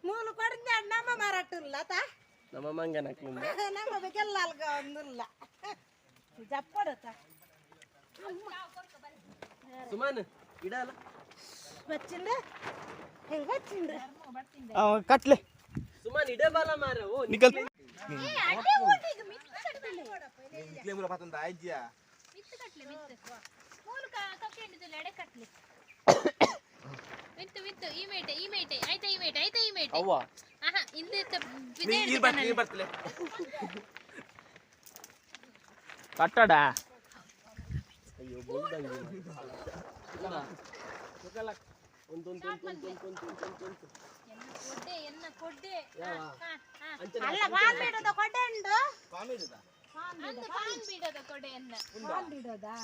ಮೂಲು ಕೊಡ್ದ ನಮ್ಮ ಮರಾಠಿಲ್ಲ ತಾ ನಮ್ಮ ಮಂಗನ ನಮ್ಮ ಬೇಕೆಲ್ಲ ಅಲ್ಗ ಒಂದಿಲ್ಲ ಜಪ್ಪಡತ ಸುಮಾನ್ ಇಡಲ್ಲ వచ్చిండు ಹೆಂಗ వచ్చిಂಡು ಕಟ್ಲೆ ಸುಮಾನ್ ಇಡೇ ಬಾಲ ಮಾರ ಓ ನಿಕಲ್ ಮಿತ್ತು ಕಟ್ಲೆ ಮಿತ್ತು ಮೂಲು ಕಕ್ಕೆ ಎಡೆ ಕಟ್ಲೆ ಮಿತ್ತು ಮಿತ್ತು ಈ ಮೇಟೆ ಈ ಮೇಟೆ ಆಯ್ತಾ ಈ ಮೇಟೆ ಆಯ್ತಾ ಈ ಮೇಟೆ ಅವ್ವ ಆಹಾ ಇಂದ ನೀರ್ ಬರ್ತಲೆ ನೀರ್ ಬರ್ತಲೆ ಕಟ್ಟಡ ಅಯ್ಯೋ ಬೋಲ್ದಂಗೆ ಒಂದು ಒಂದು ಒಂದು ಒಂದು ಒಂದು ಒಂದು ಒಂದು ಒಂದು ಕೊಡ್ಡೆ ಎನ್ನ ಕೊಡ್ಡೆ ಅಲ್ಲ ಪಾನ್ ಬಿಡೋದ ಕೊಡೆ ಉಂಡು ಅಂದು ಪಾನ್ ಬೀಡದ ಕೊಡೆಯನ್ನ ಪಾನ್ ಬಿಡೋದಾ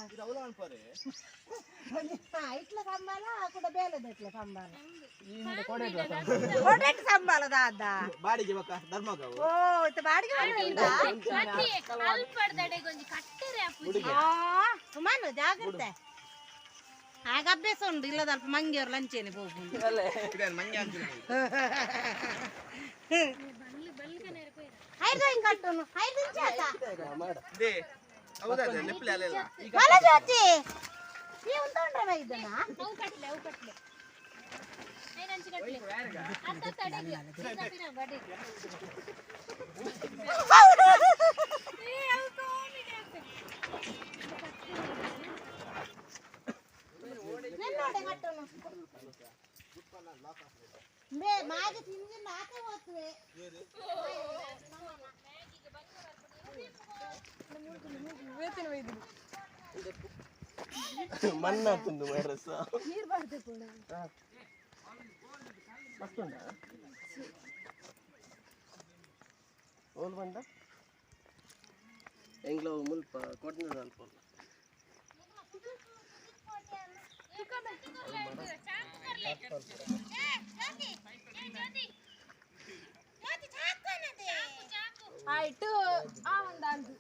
ಇಟ್ಲ ಸಂಬಾಲ ಕೂಡ ಬೇಲೆದ ಇಟ್ಲ ಸಂಬಾಲ ಕೊಡೆಟ್ ಸಂಬಾಲ ದಾದ ಬಾಡಿಗೆ ಬಕ್ಕ ಧರ್ಮಗ ಓ ಇದು ಬಾಡಿಗೆ ಬಂದಿಲ್ಲ ಅಲ್ಪಡ್ದಡೆಗೊಂಜಿ ಕಟ್ಟರೆ ಅಪ್ಪುಜಿ ಸುಮಾನು ಜಾಗ್ರತೆ ಆಗ ಅಭ್ಯಾಸ ಉಂಟು ಇಲ್ಲದ ಅಲ್ಪ ಮಂಗಿಯವ್ರು ಲಂಚೇನೆ ಹೋಗು ಐದು ಹಿಂಗ್ ಕಟ್ಟುನು ಐದು ಇಂಚ್ ಆತಾ ಹೌದಾ ಲೆಪ್ಲೆ ಅಲ್ಲೆಲ್ಲ ಬಲ ಜ್ಯೋತಿ ನೀವು ತೊಂದ್ರೆ ಬೈದನಾ ಅವು ಕಟ್ಲೆ ಅವು ಕಟ್ಲೆ ಐನಂಚು ಕಟ್ಲೆ ಅರ್ಧ ತಡೆಗೆ ತಿನ್ನ ಬಡಿ ಏ ಅವು ಕಾಮಿಡಿ ಆಗ್ತದೆ ನಿನ್ನೋಡೆ ಕಟ್ಟುನು ಬೇ ಮಾಗೆ ತಿಂದಿನ ಆತೆ ಹೋಗ್ತದೆ ಮಣ್ಣ ತುಂಡು ಮರಸ ಮಸ್ತ್ ಉಂಟಾ ಓಲ್ ಬಂಡ ಎಂಗ್ಲೋ ಮುಲ್ಪ ಕೊಡ್ನದ ಅಲ್ಪ ಆಯ್ತು ಆ ಒಂದು ಅಂದು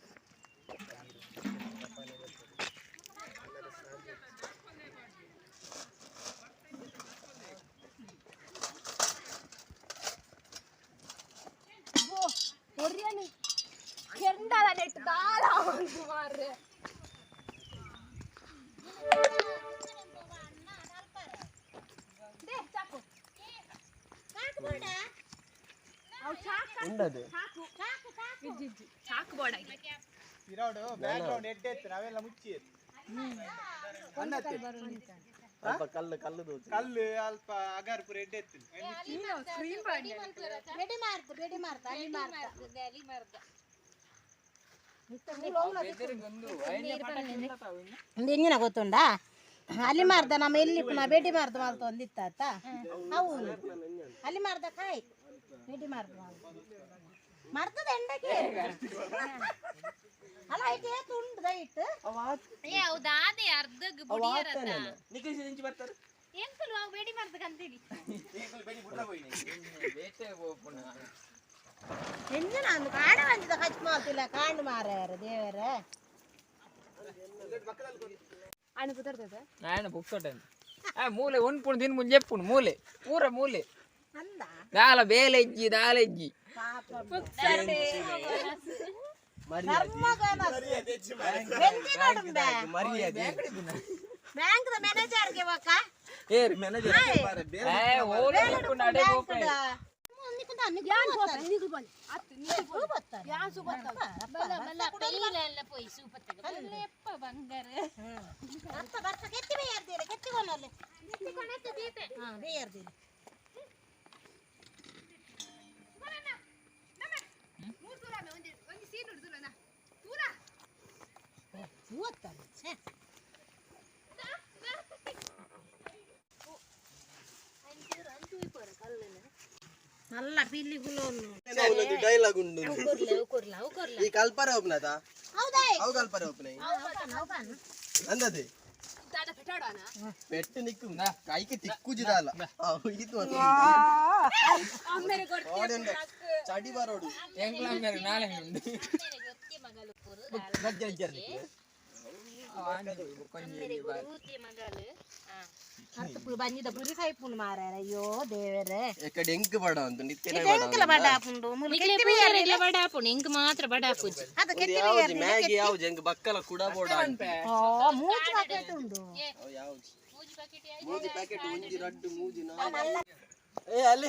ಒರ್ಯನಿ ಕೆಂಡಲ ನೆಟ್ ದಾಲ ಒಂದು ಮಾರ್ರೆ they ಉಂಡದು ಚಾಕು ಬೋರ್ಡ್ ಇರೋಡು ಬ್ಯಾಕ್ ಗ್ರೌಂಡ್ ಎಡ್ಡೆ ಇತ್ತು ನಾವೆಲ್ಲ ಮುಚ್ಚಿ ಅಲ್ಪ ಕಲ್ಲು ಕಲ್ಲು ದೋಚು ಕಲ್ಲು ಅಲ್ಪ ಅಗಾರ್ಪುರ ಎಡ್ಡೆ ಇತ್ತು. ಬೆಡಿ ಮಾರ್ದು ಬೆಡಿ ಮಾರ್ದು ಅಲ್ಲಿ ಮಾರ್ದು ಅಲ್ಲಿ ಮಾರ್ದ. ಎಂಜಿನ ಗೊತ್ತುಂಡಾ? ಅಲ್ಲಿ ಮಾರ್ದ ನಮ್ಮ ಎಲ್ಲಿ ಪುನಃ ಬೆಡಿ ಮಾರ್ದು ಮಾಲ್ತ ಒಂದಿತ್ತ ಹೌದು ಅಲ್ಲಿ ಮಾರ್ದ ಕಾಯಿ ಬೆಡಿ ಮಾರ್ದು ಮರ್ತದ ಎಂಡಕ್ಕೆ ಅಲ್ಲ ಐಟ್ ಏತ್ ಉಂಡು ದೈಟ್. ಏ ಹೌದಾದೆ ಅರ್ಧಗ್ ಬುಡಿಯರತ್ತ. ನಿಖಿಲ್ ಇಂಚಿ ಬರ್ತಾರೆ. ಎಂಕುಲು ಅವು ಬೇಡಿ ಮಾರ್ದ ಕಂತೀನಿ. ಬೇಟೆ ಪೋಪುನ. ಎಂಜಿನ ಅಂದು ಕಾಣ ಬಂದಿದ ಕಚ್ ಮಾಲ್ತಿಲ್ಲ ಕಾಂಡು ಮಾರ್ಯಾರ ದೇವರ. ನಾನು ಪುಕ್ಸೊಟ್ಟೆ ಆ ಮೂಲೆ ಒಂದ್ಪುಣ್ ತಿನ್ ಮುಂಜೆ ಎಪ್ಪುಣು ಮೂಲೆ ಪೂರ ಮೂಲೆ ಅಂದ ದಾಲ ಬೇಲೆ ಇಜ್ಜಿ ದಾಲ ಇಜ್ಜಿ. ಪಾಪ ಮರ್ಯಾದೆ ಬ್ಯಾಂಕ್ ಮ್ಯಾನೇಜರ್ಗೆ ಒಕ್ಕ. ಏರ್ ಏ ಓಲೆ ಪೋಪುಂಡು ಅಡೆ ಪೋಪೆ. ಬಲ್ಲ ಪೋಯಿ ಸೂಪತ್ತಗ ಬಲ್ಲೆಪ್ಪ ಬಂಗಾರ. ನಲ್ಲ ಪಿಲ್ಲಿ ಗುಲೋನು. ಡೈಲಾಗ್ ಉಂಡು. ಕೊರ್ಲ. ಈ ಕಲ್ಪರೆ ಒಪ್ನದ? ಹೌದಾ? ಅವು ಕಲ್ಪರೆ ಒಪ್ನೆ ಅಂದದೆ ಪೆಟ್ಟು ನಿಕ್ಕು ಕೈಗೆ ತಿಕ್ಕುಜಿದಲ್ಲ ಇದು ಚಡಿ ಬರೋಡು. ಎಂಕ್ಲ ಮೇರೆ ನಾಳೆ ಉಂಡು. ಮಗಲು ಗಜ್ಜೆ ಗಜ್ಜೆ. ಮಗಲು. ಬಂಜಿದ ಪುರಿ ಕೈಪುಂಡು ಮಾರಾರ ಅಯ್ಯೋ ದೇವರೇ. ಎಕಡೆ ಎಂಕ್ ಬಡ ಅಂತ ನಿತ್ಯ. ಎಂಕಲ ಬಡ ಆಪುಂಡು ಮುಲು ಕೆತ್ತಿ ಪೂರೆಗ್ಲ ಬಡ ಆಪುಂಡು ಎಂಕ್ ಮಾತ್ರ ಬಡ ಆಪುಜಿ. ಅದು ಕೆತ್ತಿ. ಯಾವ್ದು ಮ್ಯಾಗಿ ಯಾವ್ದು ಎಂಕ್ ಬಕ್ಕಲ ಕುಡ ಬೋಡ ಅಂತ. ಓ ಮೂಜಿ ಪ್ಯಾಕೆಟ್ ಉಂಡು. ಅವು ಯಾವ್ದು ಮೂಜಿ ಪ್ಯಾಕೆಟ್ ಒಂಜಿ ರಡ್ಡು ಮೂಜಿ ನಾಲ್. ಏ ಅಲ್ಲಿ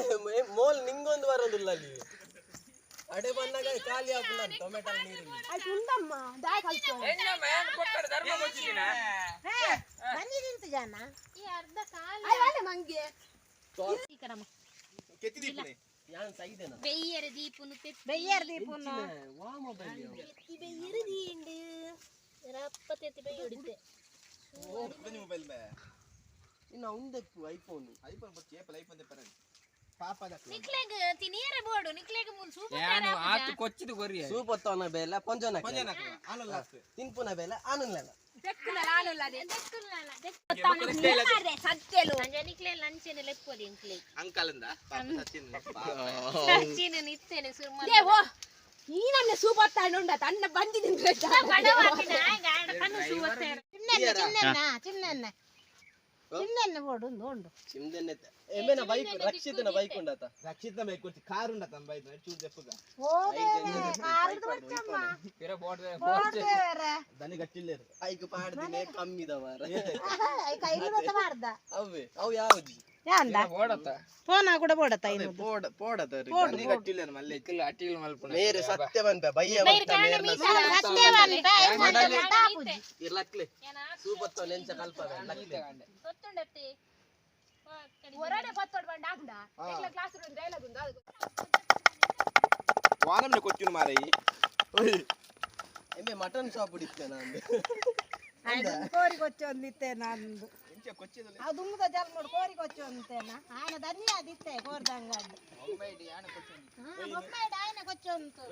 ಮೋಲ್ ನಿಂಗೊಂದು ಬರೋದಿಲ್ಲ ಅಲ್ಲಿ ಅಡೆ ಬಂದಾಗ ಖಾಲಿ ಆಪುಂಡು ಟೊಮೆಟೊ ನೀರು. ಆಯ್ತು ಉಂಡಮ್ಮ ದಾಯ ಕಲ್ತು. ಧರ್ಮ ಗೊತ್ತಿದ್ದೀನ. ಬಂಜಿ ತಿಂತು ಜನ. ಈ ಅರ್ಧ ಕಾಲ ಅಯ್ಯ ಮಂಗೆ. ಯಾನ್ ಸೈದೆನ ಬೆಯ್ಯರ ದೀಪುನು ತೆತ್ತಿ. ಬೆಯ್ಯರ್ ದೀಪುನು. ವಾ ಮೊಬೈಲ್. ಬೆಯ್ಯರ ದೀಂಡು ರಪ್ಪ ತೆತ್ತಿ ಬೆಯ್ಯುಡಿತೆ. ಮೊಬೈಲ್ ಮೇ ಇನ್ನು ಉಂದೆಪ್ಪು ಐಫೋನ್. ಐಫೋನ್ ಬಚ್ಚಿ ಏಪಲ್ ಐಫೋನ್ ತೆಪ್ಪರ ಪಾಪದ. ನಿಕ್ಲೆಗ್ ತಿನಿಯರ ಬೋಡು ನಿಕ್ಲೆಗ್ ಮೂಲು ಸೂಪ. ಯಾನು ಆತು ಕೊಚ್ಚಿದು ಕೊರಿಯ. ಸೂಪತ್ತವನ ಬೇಲೆ ಪಂಜೋನ ಆನಲ್ಲ. ತಿನ್ಪುನ ಬೇಲೆ ಆನಲ್ಲ. ಸತ್ಯಲು ನಿಕ್ಲೆ ಲಂಚನೆ ಲೆಪ್ಪೋಲಿ ಎಂಕ್ಲೆ. ಅಂಕಲ್ ಅಂದ ಪಾಪ ಸಚಿನ್. ಸಚಿನ್ ನಿತ್ತೇನೆ ಸುರ್ಮ. ದೇವೋ ಈ ನನ್ನ ಸೂಪರ್ ಉಂಡ ತನ್ನ ಬಂಜಿ ತಿಂದ್ರೆ. ಬಡವಾತಿನ ಆಗ ಕಣ್ಣು ಸೂವತ್ತೆ. ಚಿನ್ನ ಚಿನ್ನ ಚಿನ್ನ ಚಿನ್ನ ಬೋಡು ಉಂಡು ಉಂಡು. ಚಿಮ್ದೆನ್ನೆ ಎಮ್ಮೆನ ಬೈಕ್ ರಕ್ಷಿತನ ಬೈಕ್ ಉಂಡತ. ರಕ್ಷಿತ ಬೈಕ್ ಕೊಚ್ಚಿ ಕಾರ್ ಉಂಡ ತಮ್ಮ ಬೈಕ್ ಚೂರು ದೆಪ್ಪುಗ. ಓ ದೇವರೇ ಕಾರ್ದು ಬಚ್ಚಮ್ಮ. ಪಿರ ಬೋರ್ಡ್. ಬೋಡು ದೇವರೇ. ದನಿ ಗಟ್ಟಿಲ್ಲ. ಐಕ್ ಪಾಡ್ದಿನೇ ಕಮ್ಮಿದ ಮಾರ. I ಕೈಲು ಮಾಡ್ದ. ಅವೇ ಅವು ಯಾವ್ದು? ಯಾಂದ ಬೋಡತ್ತ. ಫೋನ್ ಕೂಡ ಬೋಡತ್ತ ಇನ್ನು. ಪೋಡ ಪೋಡತ. ದನಿ ಗಟ್ಟಿಲ್ಲ ಮಲ್ಲೆ. ನಿಕ್ಲ ಅಟಿಲ್ ಮಲ್ಪುನ. ಮೇರೆ ಸತ್ಯ ಬಂತ ಬಯ್ಯ ಬಂತ ಮೇರ್ನ. ಸತ್ಯವಂತ ತಾಪುಜಿ. ಇರ್ಲಕ್ಲೆ ಸೂಪತ್ತವನ ಎಂಚ ಕಲ್ಪ ಲಕ್ಲೆ. ಗೊತ್ತುಂಡತ್ತೆ. ಹೊರಡೆ ಪತ್ತೋಡ್ ಬಂಡ ಹಾಕ್ದ ಕ್ಲಾಸ್ ರೂಮ್ ಡೈಲಾಗ್ ಉಂಡು ಅದು. ವಾನಮ್ನೆ ಕೊಚ್ಚುನು ಮಾರೈ. ಎಮ್ಮೆ ಮಟನ್ ಶಾಪ್ ಹಿಡಿತೆ ನಾನು. ಕೋರಿ ಕೊಚ್ಚಿ ಒಂದಿತ್ತೆ ನಂದು. ಇಂಚ ಕೊಚ್ಚಿದಲ್ಲಿ. ಅದು ದುಮ್ಮದ ಜಲ್ ಮೂಡು ಕೋರಿ ಕೊಚ್ಚಿ ಒಂದಿತ್ತೇನ ಆಯನ ಧನ್ಯ ಅದಿತ್ತೆ ಕೋರ್ದಂಗದ್ದು. ಬೊಂಬೈಡ್ ಆಯನ ಕೊಚ್ಚಿ ಉಂಟು.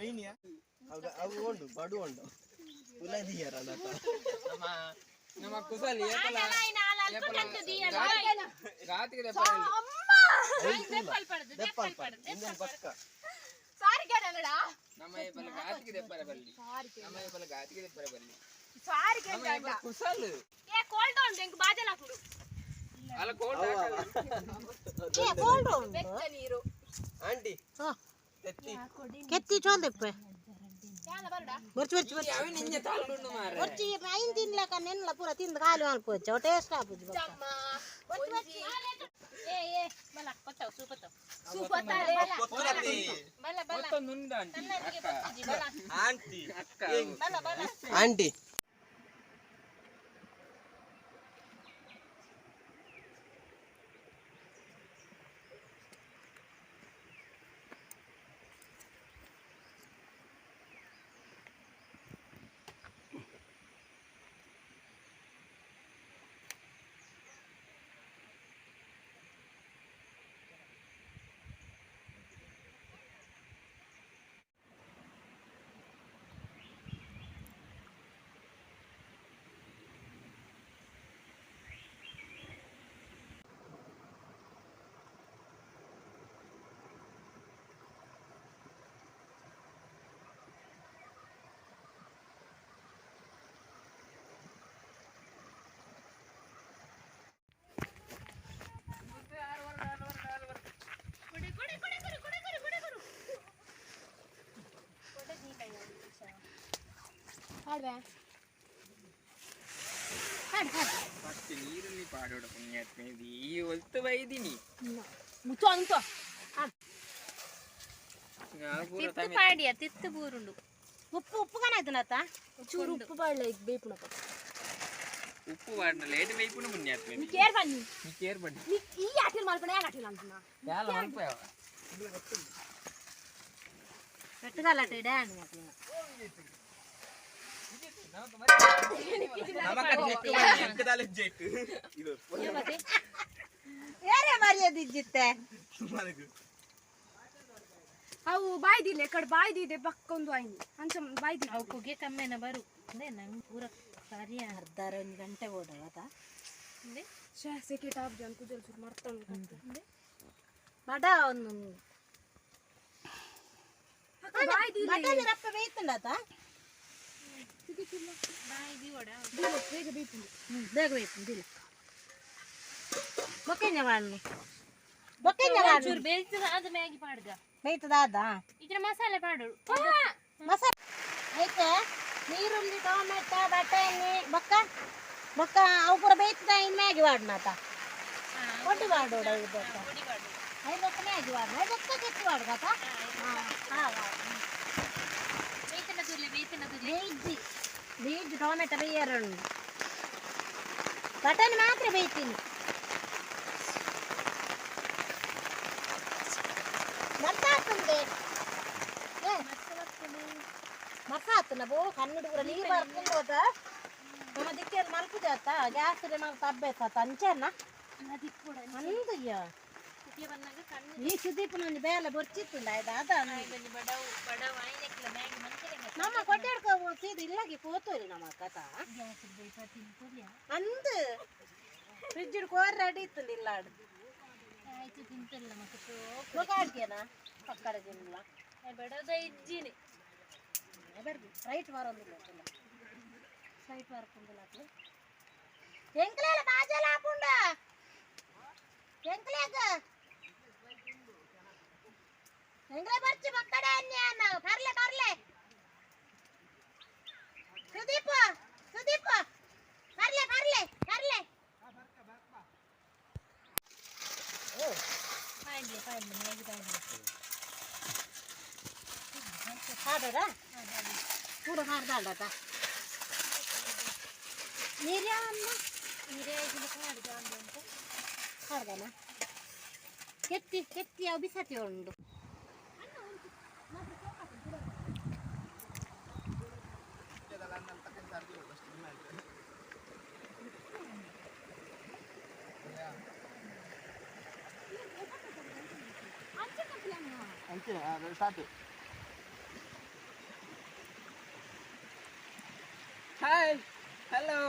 ಅವು ಅವು ಉಂಡು ಬಡು ಉಂಡು ಉಲದಿಯರ ನಟ. ನಮ್ಮ ನಮ್ಮ ಕುಸಲಿ ಏಪಲ ಗಾತಿಗೆ ಇಂದನ್ ಪಕ್ಕ. ಸಾರಿ ಕೇಳಲ್ಲ. ನಮ್ಮ ಏಪಲ ಗಾತಿಗೆ ದೆಪ್ಪರ ಬಲ್ಲಿ ನಮ್ಮ ಏಪಲ ಗಾತಿಗೆ ದೆಪ್ಪರ ಬಲ್ಲಿ ಸಾರಿ. ನಮ್ಮ ಏಪಲ ಕುಸಲ್. ಏ ಕೋಲ್ಡ್ ಉಂಟು ಎಂಕ್ ಬಾಜಲ್ ಹಾಕುಡು. ಅಲ್ಲ ಕೋಲ್ಡ್. ಏ ಕೋಲ್ಡ್ ಉಂಟು. ಬೆಚ್ಚ ನೀರು. ಆಂಟಿ ಹಾ. ತೆತ್ತಿ. ಕೆತ್ತಿ ಚೋಂದಿಪ್ಪೆ. ಬೊರ್ಚಿ ಬೊರ್ಚಿ ಬೊರ್ಚಿ ಅವೆ ನಿಂಜೆ ತಾಳುಂಡು ಮಾರೆ ಬೊರ್ಚಿ ಐನ್ ತಿನ್ಲಕ ನೆನ್ಲ ಪೂರ ತಿಂದು ಖಾಲಿ ಮಲ್ಪೊಚ್ಚ ಟೇಸ್ಟ್ ಆಪುಜಿ ಬೊಕ್ಕ ಬೊರ್ಚಿ ಏ ಏ ಬಲ ಕೊತ್ತವ್ ಸೂಪತ್ತವ್ ಬಲ ಬಲ ಮತ್ತೊಂದು ಆಂಟಿ ಸಣ್ಣಗೆ ಬೊರ್ಚಿಜಿ ಬಲ ಆಂಟಿ ಅಕ್ಕ ಬಲ ಬಲ ಆಂಟಿ ಫಸ್ಟ್ ನೀರಲ್ಲಿ ಪಾಡೋಡ ಪುಣ್ಯಾತ್ಮೆ ಈ ಒಲ್ತು ಬೈದಿನಿ ಮುಚ್ಚು ಅಂತ ಪೂರ ತಿತ್ತು ಪಾಡಿಯ ತಿತ್ತು ಬೂರುಂಡು ಉಪ್ಪು ಉಪ್ಪು ಕಾಣಾಯ್ತನತ್ತ ಚೂರು ಉಪ್ಪು ಬಾಡ್ಲ ಈಗ ಬೇಪುನಪ್ಪ ಉಪ್ಪು ವಾಡಿನ ಲೇಟ್ ಬೇಯ್ಪುನ ಪುಣ್ಯಾತ್ಮೆ ನೀ ಕೇರ್ ಬನ್ನಿ ನೀ ಕೇರ್ ಬನ್ನಿ ನೀ ಈ ಅಟಿಲ್ ಮಲ್ಪಣ ಯಾಕೆ ಅಟಿಲ್ ಅಂటున్నా ಯಾಲ ಮಲ್ಪ ಯಾವ ಪೆಟ್ಟುಗಲಟ ಇಡಾಣ ಏರೇ ಮರ್ಯಾದಿಜ್ಜಿತ್ತೆ ಅವು ಬಾಯ್ದಿಲ್ಲ ಕಡೆ ಬಾಯ್ದಿದೆ ಪಕ್ಕೊಂದು ಆಯ್ನಿ ಅಂಚ ಬಾಯ್ದಿ ಅವು ಕುಗೆ ಕಮ್ಮೆನ ಬರು ಅದೇ ನಂಗೆ ಪೂರ ಸರಿಯ ಅರ್ಧ ಒಂದು ಗಂಟೆ ಓಡವತ ಶೇ ಸೆಕೆ ಟಾಪ್ ಜನ್ ಕುಜಲ್ ಸುರ್ ಮರ್ತೊಂಡು ಬಡ ಒಂದು ಬಟಾಣಿ ರಪ್ಪ ಬೇಯ್ತಂಡಾತ ಬೇಗ ಬೇಯ್ಪುಂಡು ಬೇಗ ಬೇಯ್ತಂದಿಲ್ಲ ಬೊಕ್ಕೆಂಜ ಮಾಡು ಬೊಕ್ಕೆಂಜ ಮಾಡು ಚೂರು ಬೇಯ್ತದ ಅದು ಮ್ಯಾಗಿ ಪಾಡ್ಗ ಬೇಯ್ತದ ಅದ ಇದ್ರ ಮಸಾಲೆ ಪಾಡು ಮಸಾಲೆ ಐತೆ ನೀರುಳ್ಳಿ ಟೊಮೆಟೊ ಬಟಾಣಿ ಬೊಕ್ಕ ಬೊಕ್ಕ ಅವು ಪೂರ ಬೇಯ್ತದ ಇನ್ನು ಮ್ಯಾಗಿ ವಾಡ್ನಾತ ಒಡ್ಡು ವಾಡೋಡ ಇದು ಬೊಕ್ಕ ಐದು ಬೊಕ್ಕ ಮ್ಯಾಗಿ ವಾಡ ಐದು ಬೊಕ್ಕ ಕೆಚ್ಚು ವಾಡ್ಗಾತ ಹಾಂ ಹಾಂ ಬೇಯ್ತನ ತುರ್ಲೆ ಬೇಯ್ತನ ತುರ್ಲೆ ಬೇಯ್ಜಿ ಬೇಯ್ಜಿ ಟೊಮೆಟೊ ಬೇಯರುಂಡು ಬಟಾಣಿ ಮಾತ್ರ ಬೇಯ್ತೀನಿ ಮರ್ಸಾತುಂದೆ ಮರ್ಸಾತುನ ಬೋ ಕನ್ನಡ ಪೂರ ನೀರು ಬರ್ಕೊಂಡು ಹೋದ ನಮ್ಮ ದಿಕ್ಕೆಲ್ಲ ಮಲ್ಪುಜಾತ ಗ್ಯಾಸ್ ಮಲ್ಪ ಅಭ್ಯಾಸ ಅಂಚೆನ ಅಂದಯ್ಯ ಈ ಸುದೀಪನ ಒಂಜಿ ಬೇಲೆ ಬೊರ್ಚಿತ್ತುಂಡ ಆಯ್ತಾ ಅದ ಬಡವು ಬಡವು ಆಯ್ನಕ್ಕಿಲ್ಲ ಮ್ಯಾಗಿ ಮಂಚಲೆ ನಮ್ಮ ಕೊಟ್ಟೆಡ್ಕೊ ಸೀದ ಇಲ್ಲಾಗಿ ಪೋತೋರಿ ನಮ್ಮ ಕಥ ಅಂದ್ ಫ್ರಿಜ್ ಕೋರ್ ರೆಡಿ ಇತ್ತು ಇಲ್ಲಾಡು ಆಯ್ತು ತಿಂತಲ್ಲ ಮಕ್ಕ ಬೊಕ ಪಕ್ಕಡ ತಿನ್ನಲ್ಲ ಬಡದ ಇಜ್ಜಿನಿ ಬರ್ರಿ ರೈಟ್ ಬರೋದಿಲ್ಲ ರೈಟ್ ಬರ್ಪುಂದಿಲ್ಲ ಎಂಕ್ಲೇಲ ಬಾಜಲ ಆಪುಂಡ ಎಂಕ್ಲೇಗ ಎಂಕ್ಲೆ ಬರ್ಚಿ ಬಕ್ಕಡೆ ಅನ್ಯಾನ ಬರ್ಲೆ ಬರ್ಲೆ ಸುದೀಪ ಸುದೀಪ ಬರ್ಲೆ ಬರ್ಲೆ ಬರ್ಲೆ ಪಾಡ್ಲೆ ಪಾಡ್ಲೆ ಮ್ಯಾಗಿ ಪಾಡ್ಲೆ ಹಾಡೋಡ ಪೂರ ಹಾಡ್ದಾಡತ ನೀರ್ಯಾವನ್ನ ಹಾಡ್ದನ ಕೆತ್ತಿ ಕೆತ್ತಿ ಅವು ಬಿಸತಿ ಉಂಡು Hi, hello.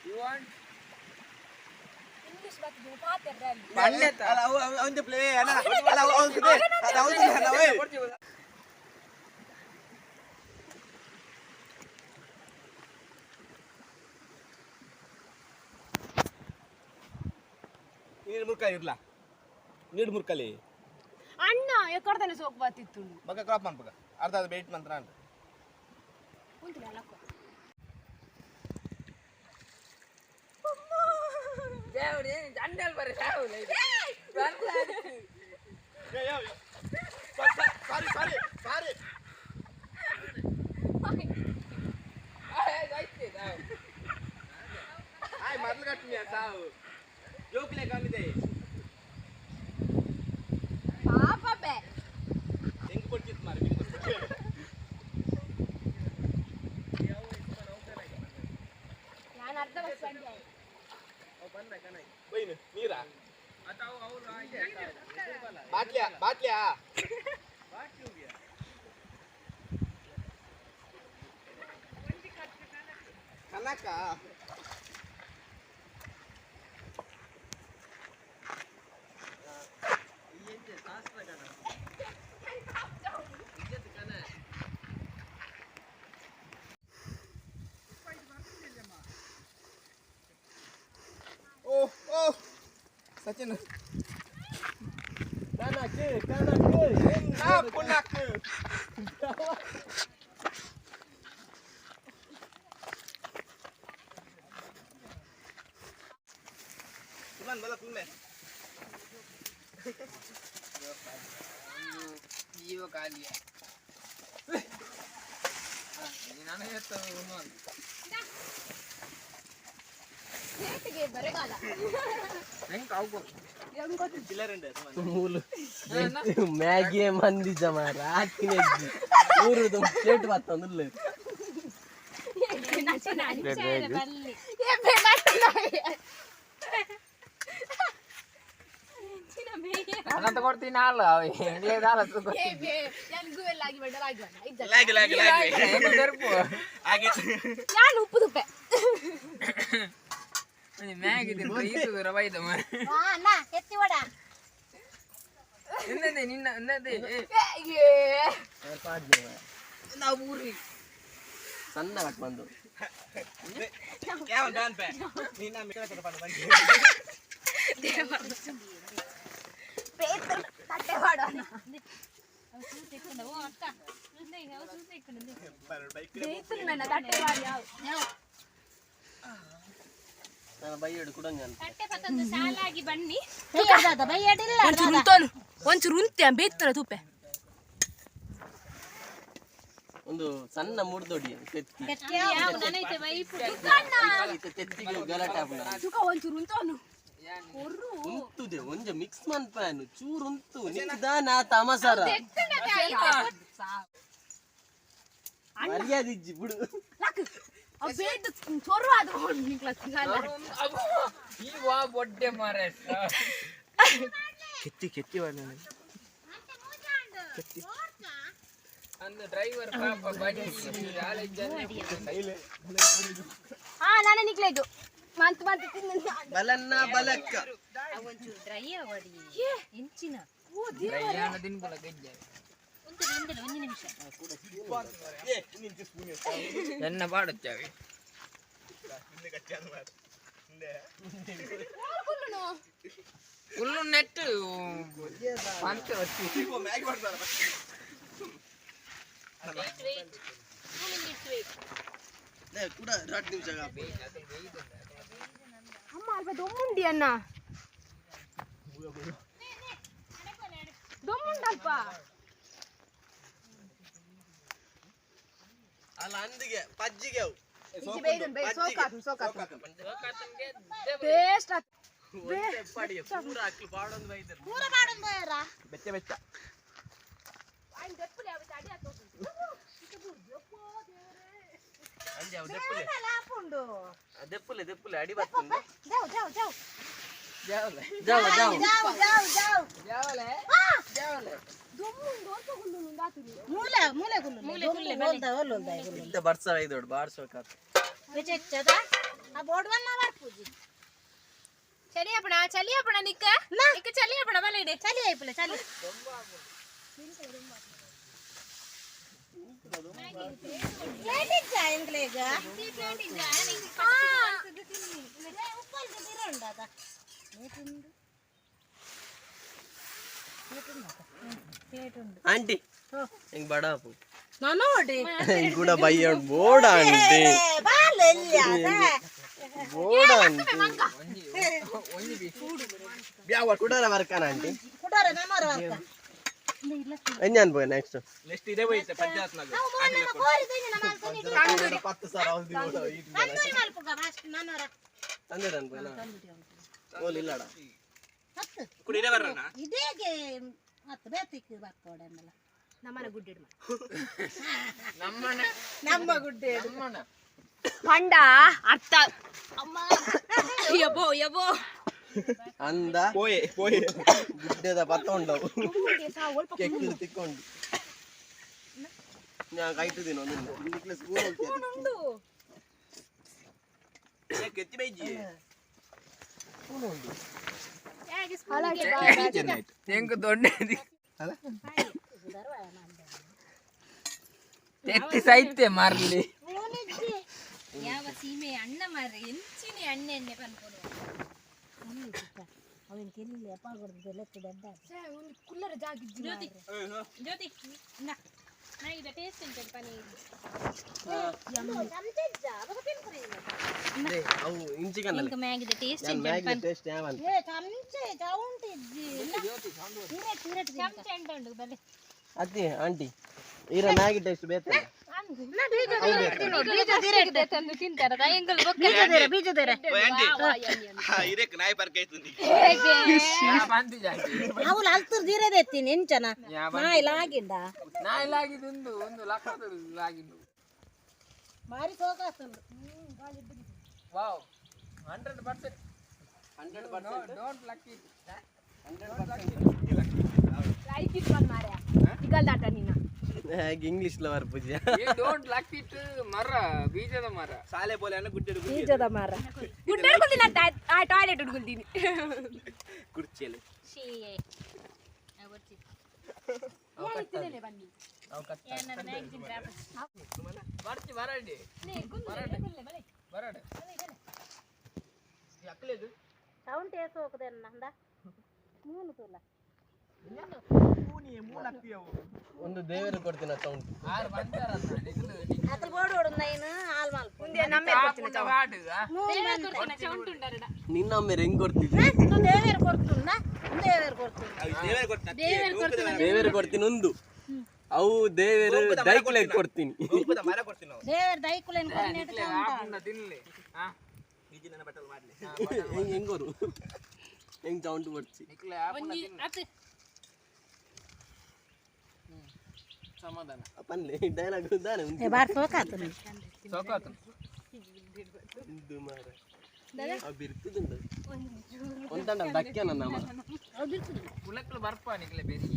You want? English ಬರ್ತದೆ ಪಾತೆರ್ರೆ ಅಲ್ಲಿ ಅಲ್ಲ ಅವ ಅವನ ಪ್ಲೇ ಅಲ್ಲ ಅಲ್ಲ ಅವನ ಅದು ಅವನ ಅಲ್ಲ ನೀರು ಮುರ್ಕ ಇರ್ಲ ನೀರು ಮುರ್ಕಲಿ ಅಣ್ಣ ಎಕ್ಕಡ್ತಾನೆ ಸೋಕ್ ಬಾತಿತ್ತು ಬಗ ಕ್ರಾಪ್ ಮನ್ಪಗ ಅರ್ಧ ಅದು ವೇಟ್ ಮಂತ್ರ ಅಂತ. Sorry sorry sorry ಆಯ್ ಮೊದಲು ಕಟ್ಟಿನಿ ಸಾವು ಜೋಕ್ಲೆ ಕಮ್ಮಿದೆ ಪಾಪ ಬೇ ಹೆಂಗ್ ಕೊಡ್ತಿತ್ತು ಮಾರಿ ನಾನು ಅರ್ಧ ಬಸ್ ಬಂದೆ. ಬೈನು ನೀರಾ ಬಾಟ್ಲಿಯಾ ಬಾಟ್ಲಿಯಾ ಕನಕ ಓ ಓ ಸಚಿನ್ ಕನಕ್ ಕನಕ್ ನಾ ಪುನಕ್ ಸುಮನ್ ಬಲ ಕುಮ್ಮೆ ಜೀವ ಖಾಲಿಯ ನೇಟಿಗೆ ಬರಗಾಲ. ಮೂಲು ಮ್ಯಾಗಿ ಮಂದಿ ಜಮಾರ ಹಾಕಿನ ಊರುದು ಪ್ಲೇಟ್ ಬತ್ತಂದಿಲ್ಲ. ಬಲ್ಲಿ. ಏ ಬೇ ಮಾಡ್ತಾನೆ. ಅನಂತ ಕೊಡ್ತೀನಿ ಅಲ್ಲ ಎಂಗ್ಲೇದಾಲ. ಏ ಬೇ ನನಗೂ ಎಲ್ಲ ಆಗಿ ಬೇಡ ಆಗಿ ಬೇಡ ಇದ್ದ. ಲಾಗಿ ಲಾಗಿ ಲಾಗಿ ದರ್ಪು ಹಾಗೆ. ನಾನು ಉಪ್ಪು ತುಪ್ಪೆ. ಮ್ಯಾಗಿ ತಿಂದು ದೂರ ಬೈದ. ಹಾ ಅಣ್ಣ ಎತ್ತಿ ವಡ. ಇನ್ನದೇ ನಿನ್ನ ಇನ್ನದೇ. ಏ ನಾವು ಊರಿ ಸಣ್ಣ ಕಟ್ ಬಂದು. ಯಾವ ಡಾನ್ ಪೆ ನೀನ ಮಿಕ್ಕ ಕೊಡ ಬಂದಿ. ಪೇತ್ರ ತಟ್ಟೆ ಮಾಡೋಣ. ಓ ಅಕ್ಕ ಬೈಕ್ ಬೇಯ್ತು ನನ್ನ ತಟ್ಟೆ ಮಾಡಿ ಯಾವ ನಾನು ಬೈಯಡು ಕುಡಂಗ. ತಟ್ಟೆ ಪತ್ತೊಂದು ಸಾಲಾಗಿ ಬನ್ನಿ. ಬೈಯಡಿಲ್ಲ. ಒಂಚೂರು ಉಂತೋನು ಒಂಚೂರು ಉಂತೆ ಬೇಯ್ತಲ್ಲ ತುಪ್ಪೆ. ಒಂದು ಸಣ್ಣ ಮುರ್ದೊಡಿ ತೆತ್ತಿ. ನನೈತೆ ವೈಪು. ಇತ್ತೆ ತೆತ್ತಿಗೆ ಗಲಾಟೆ ಆಪುಂಡು. ಸುಖ ಒಂಚೂರು ಉಂತೋನು. ಉಂತುದೆ ಒಂಜ ಮಿಕ್ಸ್ ಮನ್ಪಾನು ಚೂರು ಉಂತು ನಿಕ್ದಾನ ತಮಸರ ಮರ್ಯಾದೆ ಇಜ್ಜಿ ಬಿಡು. ಲಾಕ್ ಅವ್ ಬೇಯ್ದು ಚೊರು ಅದು ನಿಕ್ಲ. ಈ ವಾ ಬೊಡ್ಡೆ ಮಾರ. ಕೆತ್ತಿ ಕೆತ್ತಿ. ಅಂದು ಡ್ರೈವರ್ ಪಾಪ ಬಡಿ ಹಾ ನಾನೇ ನಿಕ್ಲೇದು ಮಂತ್ ಮಂತ್ ತಿಂದು. ಬಲನ್ನ ಬಲಕ್ಕ. ಒಂಚೂರು ಡ್ರೈ ಅವಡಿ ಎಂಚಿನ. ದಿನ ಗೆಜ್ಜೆ. ಒಂದು ಒಂದಿಲ್ಲ ಒಂದು ನಿಮಿಷ. ಎನ್ನ ಪಾಡುತ್ತೇವೆ. ಫುಲ್ಲು ನೆಟ್ ಪಂಚ ವಚ್ಚಿ. ಮ್ಯಾಗಿ ಮಾಡ್ತಾರ. Wait wait 2 minutes wait. ಕೂಡ 2 ನಿಮಿಷ. ಅಮ್ಮ ಅಲ್ಪ ದೊಮ್ಮುಂಡಿ ಅಣ್ಣ ದೊಮ್ಮುಂಡಲ್ಪ. ಅಲ್ಲ ಅಂದಿಗೆ ಪಜ್ಜಿಗೆ ಅವು. ಟೇಸ್ಟ್. ಒಂದೇ ಪಡಿಗೆ ಪೂರ ಅಕ್ಲು ಪಾಡೊಂದು ಬೈದರು. ಪೂರ ಪಾಡೊಂದು ಬೈರ. ಬೆಚ್ಚ ಬೆಚ್ಚ. ಅಂಜೆ ಅವು ದೆಪ್ಪುಲೆ. ಆಪುಂಡು. ದೆಪ್ಪುಲೆ ದೆಪ್ಪುಲೆ ಅಡಿ ಬರ್ತುಂಡು. ಜಾವು ಜಾವು ಜಾವು. ಜಾವ ಜಾವ. ಜಾವು ಜಾವು ಜಾವು. ಮೂಲೆ ಮೂಲೆ ಗುಲ್ಲು ಮೂಲೆ ಗುಲ್ಲೆ ಒಲ್ದ ಒಲ್ದ. ಇತ್ತ ಬರ್ಸ ಐದೋಡು ಬಾರ್ಸೋಕಾತ. ಬೆಚ್ಚದ ಆ ಬೋರ್ಡ್ ವನ್ನ ಬರ್ಪುಜಿ. ಚಲಿ ಅಪ್ಪಣ ಚಲಿ ಅಪ್ಪಣ ನಿಕ್ಕ ನಿಕ್ಕ ಚಲಿ ಅಪ್ಪಣ ಬಲ ಇಡೆ. ಚಲಿ ಆಯ್ಪುಲೆ ಚಲಿ. ಪ್ಲೇಟ್ ಇಜ್ಜಾ ಎಂಗ್ಲೇಗ? ಉಪ್ಪಲ್ದ ಬಿರುಂಡದ ಪ್ಲೇಟ್ ಉಂಡು. ಆಂಟಿ ಹಿಂಗ್ ಬಡಾಪು. ಕೂಡ ಬಯ್ಯ ಬೋಡ ಆಂಟಿ ಬೋಡ ಆಂಟಿ ಕುಡಾರ ವರ್ಕನ ಆಂಟಿ ಎಂಜಾನ್ ಪೋಯ ನೆಕ್ಸ್ಟ್ ನೆಕ್ಸ್ಟ್ ಇದೇ ಹೋಯ್ತೆ ಪಂಚಾಯತ್ ನಾಗ 10,000 ಅವಧಿ ತಂದೂರಿ ಅನ್ಪೋಯನ ಓಲ್ ಇಲ್ಲಡ ಕುಡಿ ಇದೇ ಬರೋಣ ಇದೇಗೆ ಮತ್ತೆ ಬೇತಿಕ್ ಬಾಕೋಡನ್ನಲ್ಲ ನಮ್ಮನ ಗುಡ್ಡೆ ನಮ್ಮಣ್ಣ ನಮ್ಮ ಗುಡ್ಡೆ ನಮ್ಮಣ್ಣ ಪಂಡ ಅರ್ಥ ಅಮ್ಮ ಯಬೋ ಯಬೋ ಅಂದ ಪೋಯೆ ಪೋಯೆ ಗುಡ್ಡೆದ ಪತ್ತ ಉಂಡವು ಕೆಕ್ಕಿಲು ತಿಕ್ಕೊಂಡು ഞാൻ ಕೈಟು ದಿನ ನಿಕ್ಲೆ ಸ್ಕೂಲ್ ಹೋಗ್ತೀನಿ ಕೆತ್ತಿ ಬೈಜಿ ಎಂಕ್ ದೊಡ್ಡ ತೆತ್ತಿ ಸೈತೆ ಮಾರ್ಲಿ ಯಾವ ಸೀಮೆ ಅಣ್ಣ ಮಾರ್ರೆ ಎಂಚಿನ ಅಣ್ಣ ಎಣ್ಣೆ ಪನ್ಪುನು ಅವನ್ ಕೆಲ್ಲಿ ಅಪ್ಪ ಕೊಡ್ದು ಲೆಕ್ಕ ದೊಡ್ಡ ಜ್ಯೋತಿ ಜ್ಯೋತಿ ನಾ ಇದ ಟೇಸ್ಟ್ ಉಂಟು ಪನೀರ್ ಅವು ಇಂಚಿಕನ್ನಲ್ಲ ಇಂಕ ಮ್ಯಾಗಿದ ಟೇಸ್ಟ್ ನಾನು ಮ್ಯಾಗಿ ಟೇಸ್ಟ್ ಯಾವ ಅಂತ ಏ ಚಮಚೆ ಚೌಂಟ್ ಇಜ್ಜಿ ಚಮಚ ಎಂಟ ಉಂಟು ಬಲೆ ಅತ್ತಿ ಆಂಟಿ ಈರ ಮ್ಯಾಗಿ ಟೇಸ್ಟ್ ಬೇತಲ್ಲ ತಂದು ತಿಂತಾರ ಎಂಕಲ್ ಬೊಕ್ಕ ಬೀಜದೇರೆ ಇರೇಕ್ ನಾಯಿ ಪರ್ಕ ಆಯ್ತು ಬಂತಿ ಜಾತಿ ಅವಳು ಅಲ್ತುರ್ ದೀರದೆತ್ತೀನಿ ಎಂಚನ ನಾಯಿ ಲಾಗಿಂಡ ನಾಯಿ ಲಾಗಿದ್ದು ಒಂದು ಒಂದು ಲಕ್ಷದ ಲಾಗಿದ್ದು ಮಾರಿ ಸೋಕಾಸ್ತುಂಡು wow 100% 100% don't luck it like it one ಮಾರ್ಯ ಇಗಲ್ದಾಟ ನಿನ್ನ ಹೇಗೆ English lover Pooja you don't luck it ಮರ ಬೀಜದ ಮರ ಸಾಲೆ ಬೋಲೆ ಅನ್ನ ಗುಡ್ಡೆ ಬೀಜದ ಮಾರ ಗುಡ್ಡೆ ಹುಡ್ಕೊತೀನಿ ಆ ಟಾಯ್ಲೆಟ್ ಹುಡ್ಕೊತೀನಿ ಕುರ್ಚಿಯಲ್ಲಿ ಶೀ ಬರ್ತಿ ಬರಡಿ ಬರಡಿ ಸೌಂಡ್ ಟೇಸ್ಟ್ ಹೋಗದೆ ನಂದ ಮೂನು ತುಲ ಒಂದು ದೇವರು ಕೊಡ್ತೀನಿ ಸೌಂಡ್ ಆರು ಬಂತಾರ ಅದ್ರ ಬೋರ್ಡ್ ಓಡು ನೈನ್ ಹಾಲ್ ಮಾಲ್ಪ ನಿನ್ನ ಅಮ್ಮ ಹೆಂಗ್ ಕೊಡ್ತಿದ್ವಿ ದೇವೇರು ಕೊಡ್ತುಂಡ ದೇವೇರು ಕೊಡ್ತುಂಡ ದೇವರ ಕೊಡ್ತೀನಿ ದೇವರು ಕೊಡ್ತೀನಿ ಒಂದು ಅವು ದೇವರು ದೈಕುಲೆಗ್ ಕೊಡ್ತೀನಿ ಮರ ಕೊಡ್ತೀನಿ ನಾವು ದೇವೇರು ದೈಕುಲೇನು ಕೊಡ್ನೇಟ ತಿನ್ಲಿ ಹಾ ಈಜಿನ ಬಟ್ಟಲು ಮಾಡ್ಲಿ ಹೆಂಗ್ ಹೆಂಗೋರು ಹೆಂಗ್ ಸೌಂಡ್ ಬರ್ತಿ ನಿಕ್ಲೆ ಸಮಾಧಾನ ಪನ್ಲೆ ಡೈಲಾಗ್ ದಾನೆ ಉಂಟು ಬಾರ್ ಸೋಕಾತು ಸೋಕಾತು ಉಂದು ಮಾರ ಆ ಬಿರ್ತುದುಂಡು ಒಂತಂಡ ಡಕ್ಕೆ ನನ್ನ ಅಮ್ಮ ಕುಲಕ್ಲು ಬರ್ಪ ನಿಕ್ಲೆ ಬೇರಿ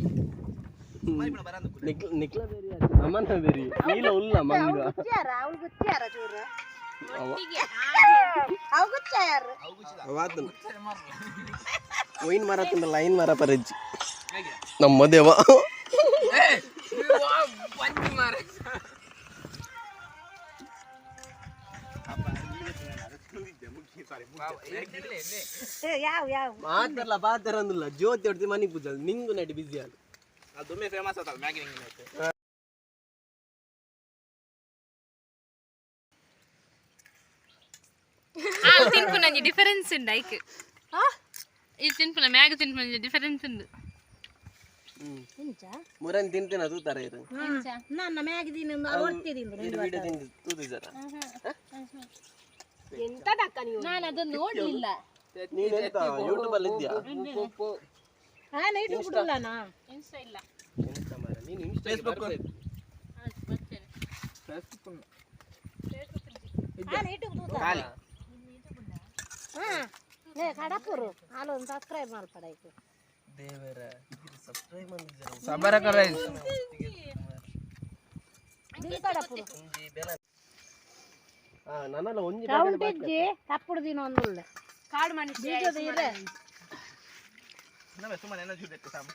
ನಿಕ್ಲ ನಿಕ್ಲ ಬೇರಿ ಅಮ್ಮನ ಬೇರಿ ನೀಲ ಉಲ್ಲ ಮಂಗ ಗುಚ್ಚಾರ ಅವಳು ಗುಚ್ಚಾರ ಚೂರು ಅವ ಅವು ಗುಚ್ಚಾರ ಅವಾತನು ಒಯಿನ್ ಮರ ತುಂಡ ಲೈನ್ ಮರ ಪರಜ್ಜಿ ನಮ್ಮ ದೇವ ಪಂಚ್ ಮಾರ ಯಾವ ಯಾವ ಮಾತಾಡಲ್ಲ ಪಾತ್ರ ಅಂದಿಲ್ಲ ಜ್ಯೋತಿ ಹೊಡ್ತಿ ಮನಿ ಪೂಜೆ ನಿಂಗು ನಡಿ ಬಿಸಿ ಅದು ಅದು ಫೇಮಸ್ ಆತಲ್ಲ ಮ್ಯಾಗಿ ನಿಂಗೆ ತಿನ್ಪು ಡಿಫರೆನ್ಸ್ ಉಂಡು ಐಕ್ ಇದು ತಿನ್ಪುನ ಮ್ಯಾಗ್ ತಿನ್ಪುನ ಡಿಫರೆನ್ಸ್ ಉಂಡು ಮುರನ್ ತಿಂತೇನೆ ಅದು ತರ ಇರು ನನ್ನ ಮ್ಯಾಗಿ ದಿನ ಒಡ್ತಿದ್ದೀನಿ ಇರು ವಿಡಿಯೋ ತಿಂದು ತೂದು ಜರ ನಾನು ಅದನ್ನ ನೋಡ್ಲಿಲ್ಲ ನೀನ್ ಎಂತ ಯೂಟ್ಯೂಬ್ ಅಲ್ಲಿ ಇದ್ಯಾ ಹಾ ನೈಟ್ ಬಿಡಲ್ಲ ನಾ ಇನ್ಸ್ಟಾ ಇಲ್ಲ ಎಂತ ಮಾರ್ರೆ, ನೀನು ಇನ್ಸ್ಟಾ ಹಾ ನೈಟ್ ಹಾ ಲೇ ಕಡಪುರು ಹಾಲು ಸಬ್ಸ್ಕ್ರೈಬ್ ಮಾಡ್ಪಡಾಯ್ತು ದೇವರ ಸಬ್ಸ್ಕ್ರೈಬ್ ಮಾಡಿದ್ದೀರ ಸಬರಕ ರೈಸ್ ಕಡಪುರು ಹಾ ನನ್ನಲ್ಲ ಒಂಜಿ ಸೌಂಡ್ ಇಜ್ಜಿ ತಪ್ಪುಡು ದಿನ ಒಂದುಳ್ಳೆ ಕಾಡು ಮನುಷ್ಯ ಬೀಜದ ಇರೆ ನಮ್ಮ ಸುಮ್ಮನೆ ಎನರ್ಜಿ ಬೇಕು ಸಾಮ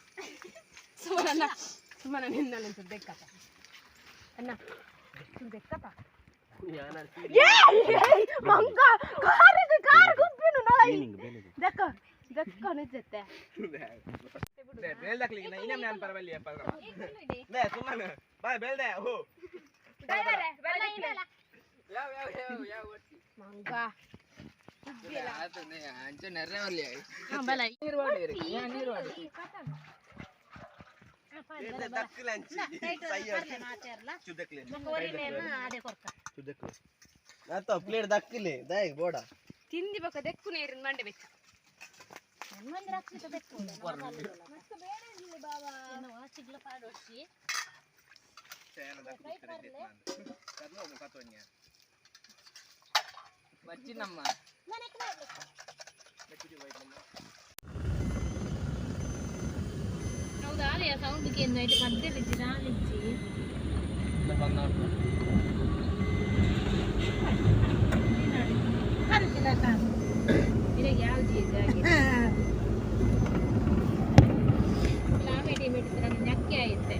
ಸುಮ್ಮನ ಸುಮ್ಮನ ನಿನ್ನ ಬೆಕ್ಕಪ್ಪ ಅಣ್ಣ ಬೆಕ್ಕಪ್ಪ ಮಂಗ ಕಾರಿಗೆ ಕಾರ್ ಗುಬ್ಬಿನು ನಾಯಿ ದಕ್ಕ ದಕ್ಕ ನಿಜತ್ತೆ ಬೇಲ್ದಾಕ್ಲಿ ಇನ್ನೊಮ್ಮೆ ನಾನು ಪರವಾಗಿಲ್ಲ ಪರವಾಗಿಲ್ಲ ಸುಮ್ಮನೆ ಬಾಯ್ ಬೇಲ್ದೆ ಓ ಯಾವ ಯಾವ ಯಾವ ಯಾವ ಮಂಗ. ಆತು ಅಂಚೆ ನೆರ್ರೆ ಬರ್ಲಿ. ಬಲ. ನೀರು ವಾಡಿ, ನೀರು ವಾಡಿ. ಆತ ಪ್ಲೇಟ್ ದಕ್ಕಲೆ ದಾಯ್ ಬೋಡ. ತಿಂದಿ ಬೊಕ ದೆಕ್ಕು ನೀರಿನ ಮಂಡೆ ಬೆಚ್ಚ. ಬಚ್ಚಿನಮ್ಮ. ಹೌದಾ? ಸೌಂಡ್ ಕೇಂದ್ರ ಮಧ್ಯೆ ನಾಲಿಜ್ಜಿ. ಇರಗೆ ಯಾವ್ದು ಆಮೇಲೆ ಮೆಟ್ಟಿದ್ರೆ ನಕ್ಕೆ ಆಯ್ತೆ.